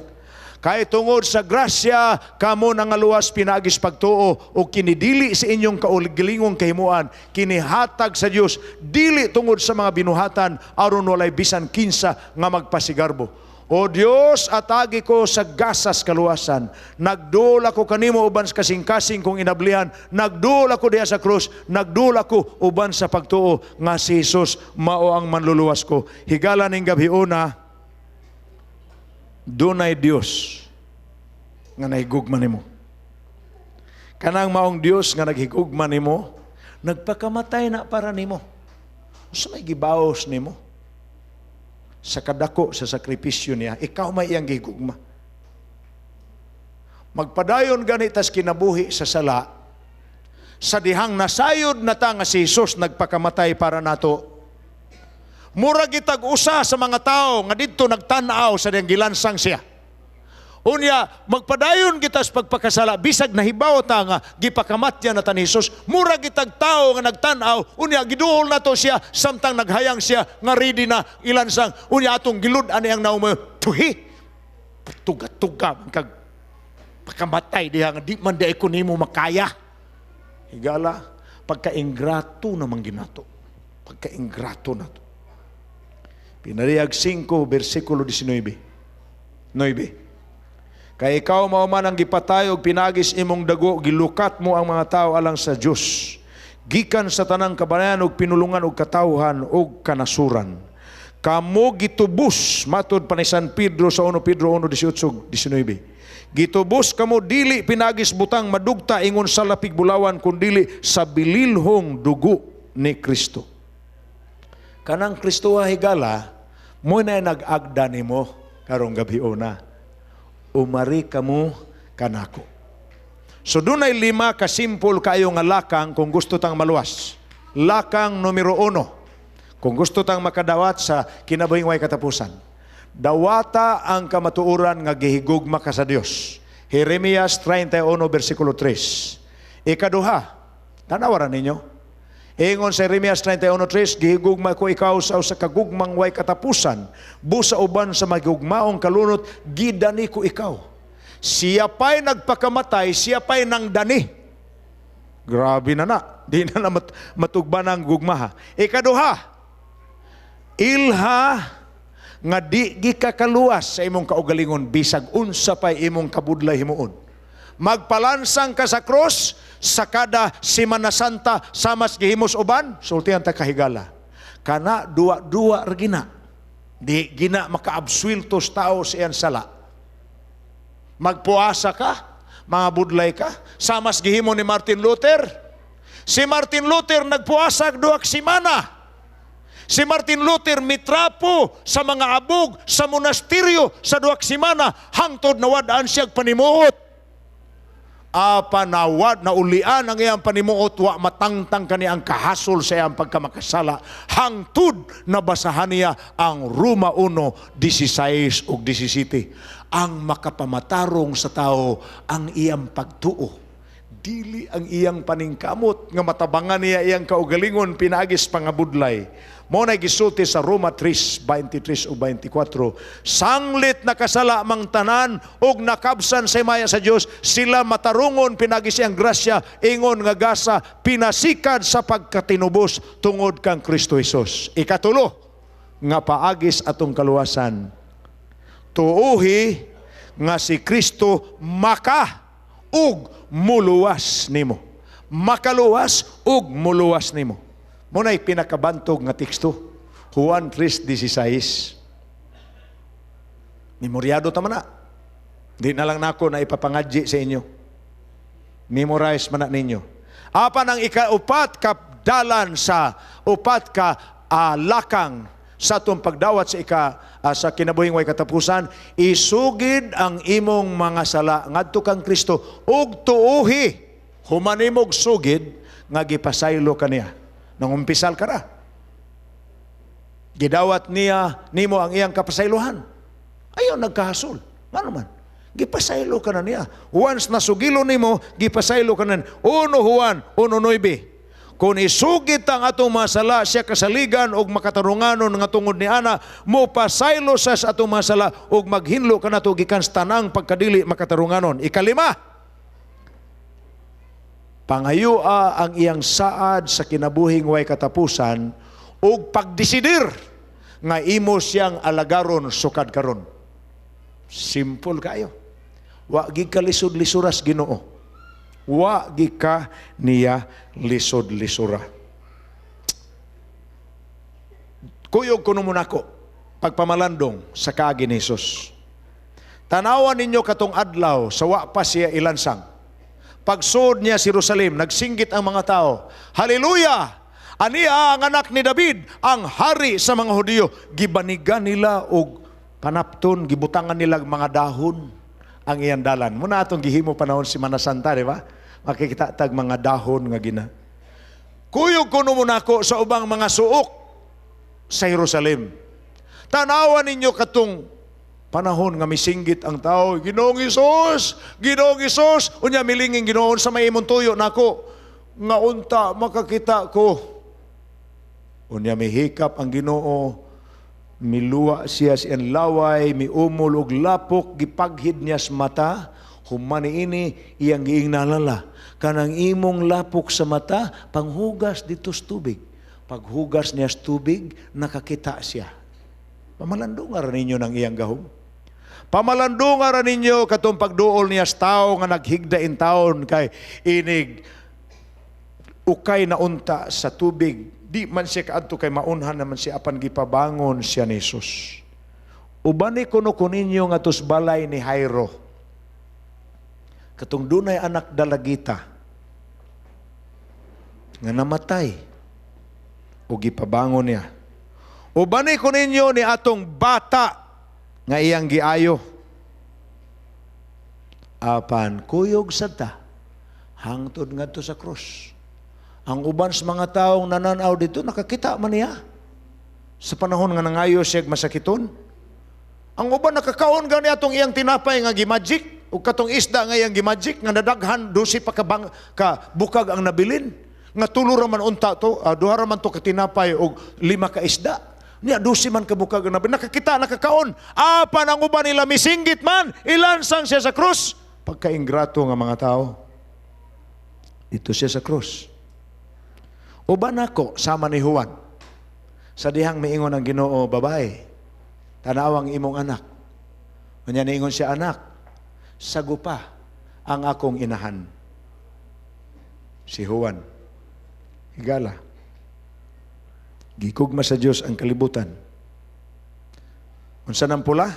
Kay tungod sa grasya kamo nangaluwas pinaagis pagtuo, ug kini dili sa inyong kaugalingong kahimuan, kini hatag sa Dios, dili tungod sa mga binuhatan, aron walay bisan kinsa nga magpasigarbo. O Dios, atagi ko sa gasas kaluwasan. Nagduol ako kanimo uban sa kasing-kasing kong inablihan. Nagduol ako diha sa krus. Nagduol ako uban sa pagtuo nga si Jesus mao ang manluluwas ko. Higala ning gabhiona, dunay Dios nga nahigugma nimo. Kanang maong Dios nga naghigugma nimo, nagpakamatay na para nimo. Unsa may gibaos nimo sa kadako sa sakripisyo niya? Ikaw may iyang gihigugma. Magpadayon gani tas kinabuhi sa sala, sa dihang nasayod na ta nga si Jesus nagpakamatay para nato. Mura gitag usa sa mga tao nga didto nagtan-aw sa dihang gilansang siya. Unya, magpadayon kita sa pagpakasala, bisag nahibaw ta nga gipakamatya na ta ni Jesus, mura gitag tao nga nagtan-aw, unya giduol nato siya samtang naghayang siya nga ready na ilansang, unya atong gilud-an ang nawong, "Tuhi, tuga-tuga man kag pakamatay diha nga di man diay ko nimo makaya." Higala, pagkaingrato naman ginato. Pagkaingrato nato. Pinariyag 5, versikulo 19. 9. Kay ikaw mao man ang gipatay og pinagis imong dago gilukat mo ang mga tao alang sa Dios, gikan sa tanang kababayan ug pinulungan ug katawhan ug kanasuran. Kamo gitubos matud pa ni San Pedro sa 1 Pedro 1:18 19. Gitubos kamo dili pinagis butang madugta ingon sa lapig bulawan, kundili sa bililhong dugo ni Kristo. Kanang Kristo, higala, mo na nag-agda nimo karong gabhiona. Umari kamo kanako. So dunay lima ka simple kayo nga lakang kung gusto tang maluwas. Lakang numero 1. Kung gusto tang makadawat sa kinabuhing way katapusan. Dawata ang kamatuoran nga gihigugma ka sa Dios. Jeremias 31 versikulo 3. Ikaduha, tanawaran ninyo. Ingon sa Jeremias 31:3, "Gihigugma ko ikaw sa usa ka gugmang way katapusan. Busa uban sa magugmaong kalunot, gidani ko ikaw." Siya pa'y nagpakamatay, siya pa'y nang dani. Grabe na na. Di na na matugban ang gugma ha. Ikaduha, ilha nga di gikakaluwas sa imong kaugalingon bisag unsa pa'y imong kabudlay himuon. Magpalansang ka sa krus sa kada Semana Santa samas gihimos uban, sultihan ta, kahigala. Kana duwa-duwa ra gina. Di gina makaabswelto sa tao sa iyang sala. Magpuasa ka, mga budlay ka, samas gihimo ni Martin Luther. Si Martin Luther nagpuasa duha ka semana. Si Martin Luther mitrapo sa mga abog sa monasteryo sa duha ka semana hangtod nawad-an siya panimuot. Apa nawad na ulian ang iyang panimuot, wa matangtang kani ang kahasol sa iyang pagkamakasala hangtod nabasahan niya ang Roma 1:16 ug 17. Ang makapamatarong sa tao ang iyang pagtuo, dili ang iyang paningkamot nga matabangan niya iyang kaugalingon pinaagis pangabudlay. Mo na gisulti sa Roma 3:23 ug 24, sanglit nakasala mang tanan ug nakabsan sa himaya sa Dios, sila matarungon pinaagi sa iyang grasya ingon nga gasa pinasikad sa pagkatinubos tungod kang Kristo Hesus. Ikatulo nga paagis atong kaluwasan, tuuhi nga si Kristo maka ug muluwas nimo. Makaluwas ug muluwas nimo. Mo na'y pinakabantog nga teksto. Juan 3:16. Memoryado ta man na. Di na lang nako na ipapangadji sa inyo. Memorize man na ninyo. Apan ang ikaupat ka dalan sa upat ka lakang sa atong pagdawat sa kinabuhing way katapusan, isugid ang imong mga sala ngadto kang Kristo ug tuuhi human nimog sugid nga gipasaylo kaniya. Nangumpisal ka ra. Gidawat niya nimo ang iyang kapasaylohan. Ayaw nagkahasol. Ngano man? Gipasaylo ka na niya. Once nasugilo nimo, gipasaylo ka na niya. 1 Juan 1:9. Kung isugit ang atong mga sala, siya kasaligan og makatarunganon nga tungod ni ana, mopasaylo sa atong mga sala og maghinlo kanato gikan sa tanang pagkadili makatarunganon. Ikalima, pangayua ang iyang saad sa kinabuhing way katapusan ug pagdesidir nga imo siyang alagaron sukad karon. Simple kayo. Wa gi ka lisod-lisuras Ginoo. Wa gi ka niya lisod-lisura. Kuyog kuno mo nako pagpamalandong sa kaagi ni Hesus. Tanawan ninyo katong adlaw sa wa pa siya ilansang. Pagsuod niya sa Jerusalem, nagsinggit ang mga tao, "Haleluya! Aniya ang anak ni David, ang hari sa mga Hudiyo." Gibanigan nila og panapton, gibutangan nila mga dahon ang iyang dalan. Muna atong gihimo panahon si Manasanta, di ba? Makikita tag mga dahon nga gina. Kuyog kuno mo nako sa ubang mga suok sa Jerusalem. Tanawan ninyo katong panahon nga misinggit ang tao, "Ginoong Hesus, Ginoong Hesus." Unya milinging Ginoo sa may imong tuyo nako nga unta makakita ko. Unya mihikap ang Ginoo, miluwa siya sa iyang laway, miumol og lapok, gipaghid niya sa mata. Human niini iyang giingnalala, kanang imong lapok sa mata, panghugas dito sa tubig. Paghugas niya sa tubig, nakakita siya. Pamalandungan ninyo ng iyang gahom. Pamalandungan ninyo katong pagduol niya sa tao nga naghigda in taon kay inig ukay na unta sa tubig. Di man siya kaadto kay maunhan naman siya apan gipabangon siya ni Jesus. Ubani kuno kuninyo nga tos balay ni Jairo. Katong dunay anak dalagita nga namatay o gipabangon niya. Ubani kuninyo ni atong bata nga iyang giayo. Apan kuyog sadta hangtod ngadto sa krus. Ang uban sa mga taong nananaw dito, nakakita man niya sa panahon nga nangayo siya masakiton. Ang uban nakakaon gani atong iyang tinapay nga gimagic ug katong isda nga iyang gimagic nga nadaghan 12 pa ka bukag ang nabilin. Nga tulo ra man unta to, duha ra man to ka tinapay og 5 ka isda. Niya 12 man ka bukag ang nabilin. Nakakita, nakakaon. Apan ang uban nila misinggit man, ilansang siya sa krus. Pagkaingrato nga mga tao, dito siya sa krus. Uban ako sama ni Juan. Sa dihang miingon ang Ginoo, babae, tanawang imong anak. Unya niingon siya, anak, sagupa ang akong inahan. Si Juan, higala. Gikugma sa Dios ang kalibutan. Unsa nang pula?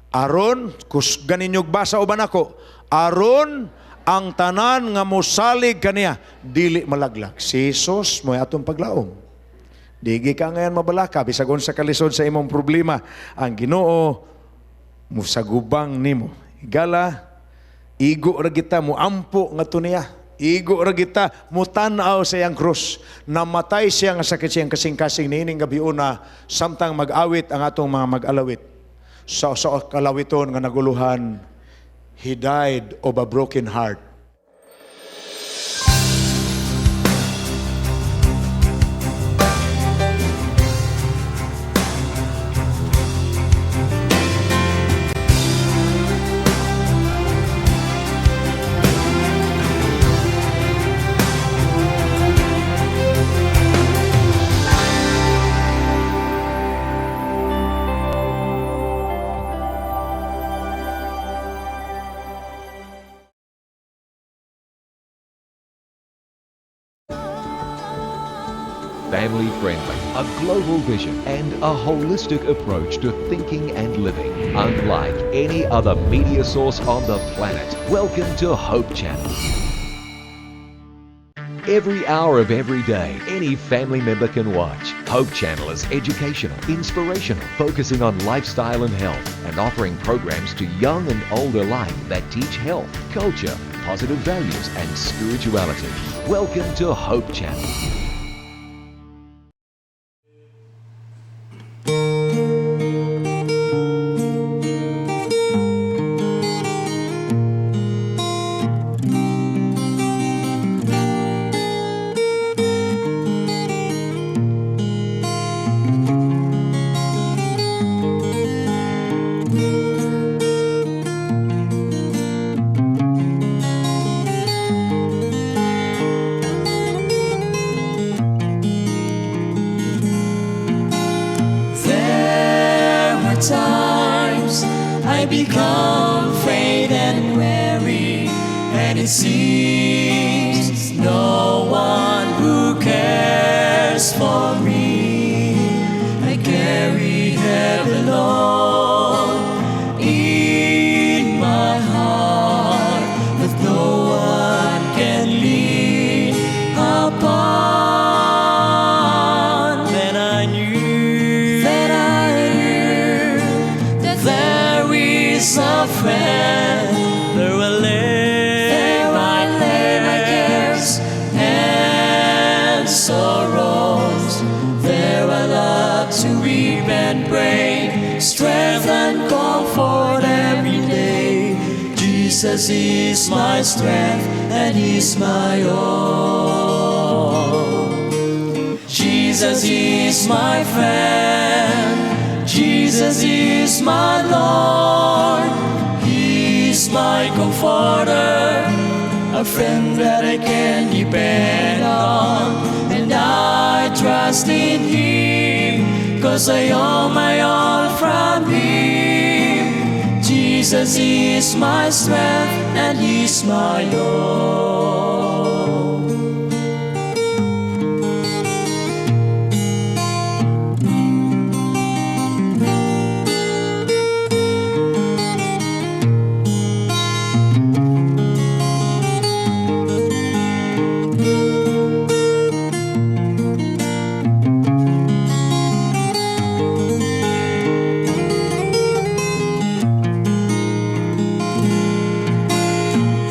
Aron, kusgan ninyog basa uban ako, aron ang tanan nga mosalig kaniya dili malaglag. Si Jesus mo'y atong paglaom. Digi ka ngayon mabalaka bisag unsa kalisod sa imong problema, ang Ginoo mosagubang nimo. Higala, igo ra kita moampo ngadto niya. Igo ra kita motan-aw sa iyang krus. Namatay siya nga sakit siyang kasing-kasing niining gabiuna samtang mag-awit ang atong mga mag-alawit. Sa kalawiton nga naguluhan, he died of a broken heart. Family friendly, a global vision, and a holistic approach to thinking and living, unlike any other media source on the planet. Welcome to Hope Channel. Every hour of every day, any family member can watch. Hope Channel is educational, inspirational, focusing on lifestyle and health, and offering programs to young and old alike that teach health, culture, positive values, and spirituality. Welcome to Hope Channel. Times I become faint and weary, and it seems no one who cares for me. I carry heavy load in my heart that no one can lean upon. Then I knew that there is a friend. There I lay my cares and sorrows. There I love to weep and pray, strength and comfort every day. Jesus is my strength and He's my all. Jesus is my friend. Jesus is my Lord. He's my comforter, a friend that I can depend on. And I trust in Him, 'cause I owe my all from Him. Jesus is my strength and He's my all.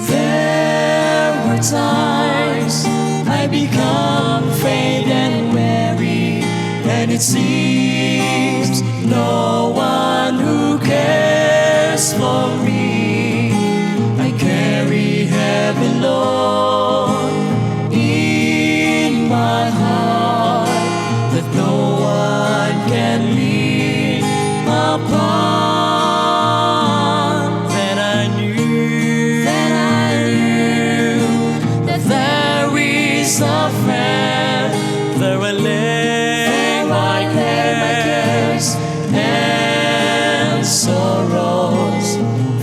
There were times I become faint and weary, and it seems no one who cares for me. I carry heavy load in my heart that no one can lean upon. Then I knew that there is a friend. There I lay my cares and sorrows.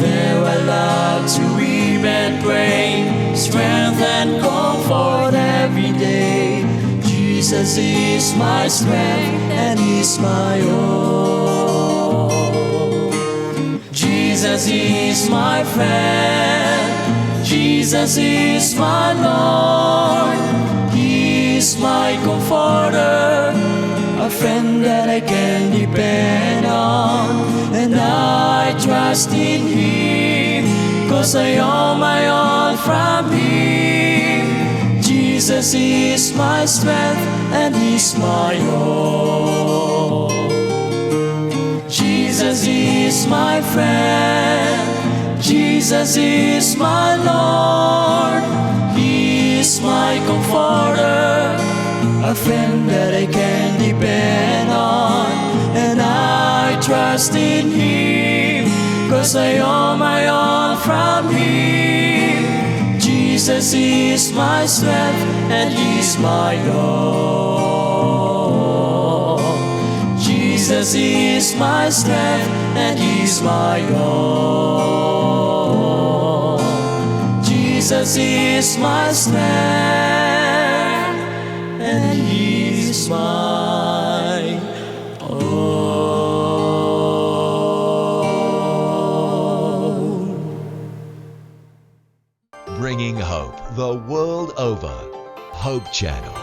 There I love to weep and pray, strength and comfort every day. Jesus is my strength and He's my all. Jesus is my friend. Jesus is my Lord. He's my comforter, a friend that I can depend on. And I trust in Him, 'cause I owe my all from Him. Jesus is my strength and He's my all. Jesus is my friend. Jesus is my Lord. He is my comforter, a friend that I can depend on. And I trust in Him, 'cause I owe my all from Him. Jesus is my strength and He's my all. Jesus is my strength and He's my all. Jesus is my strength and He's my all. Bringing hope the world over. Hope Channel.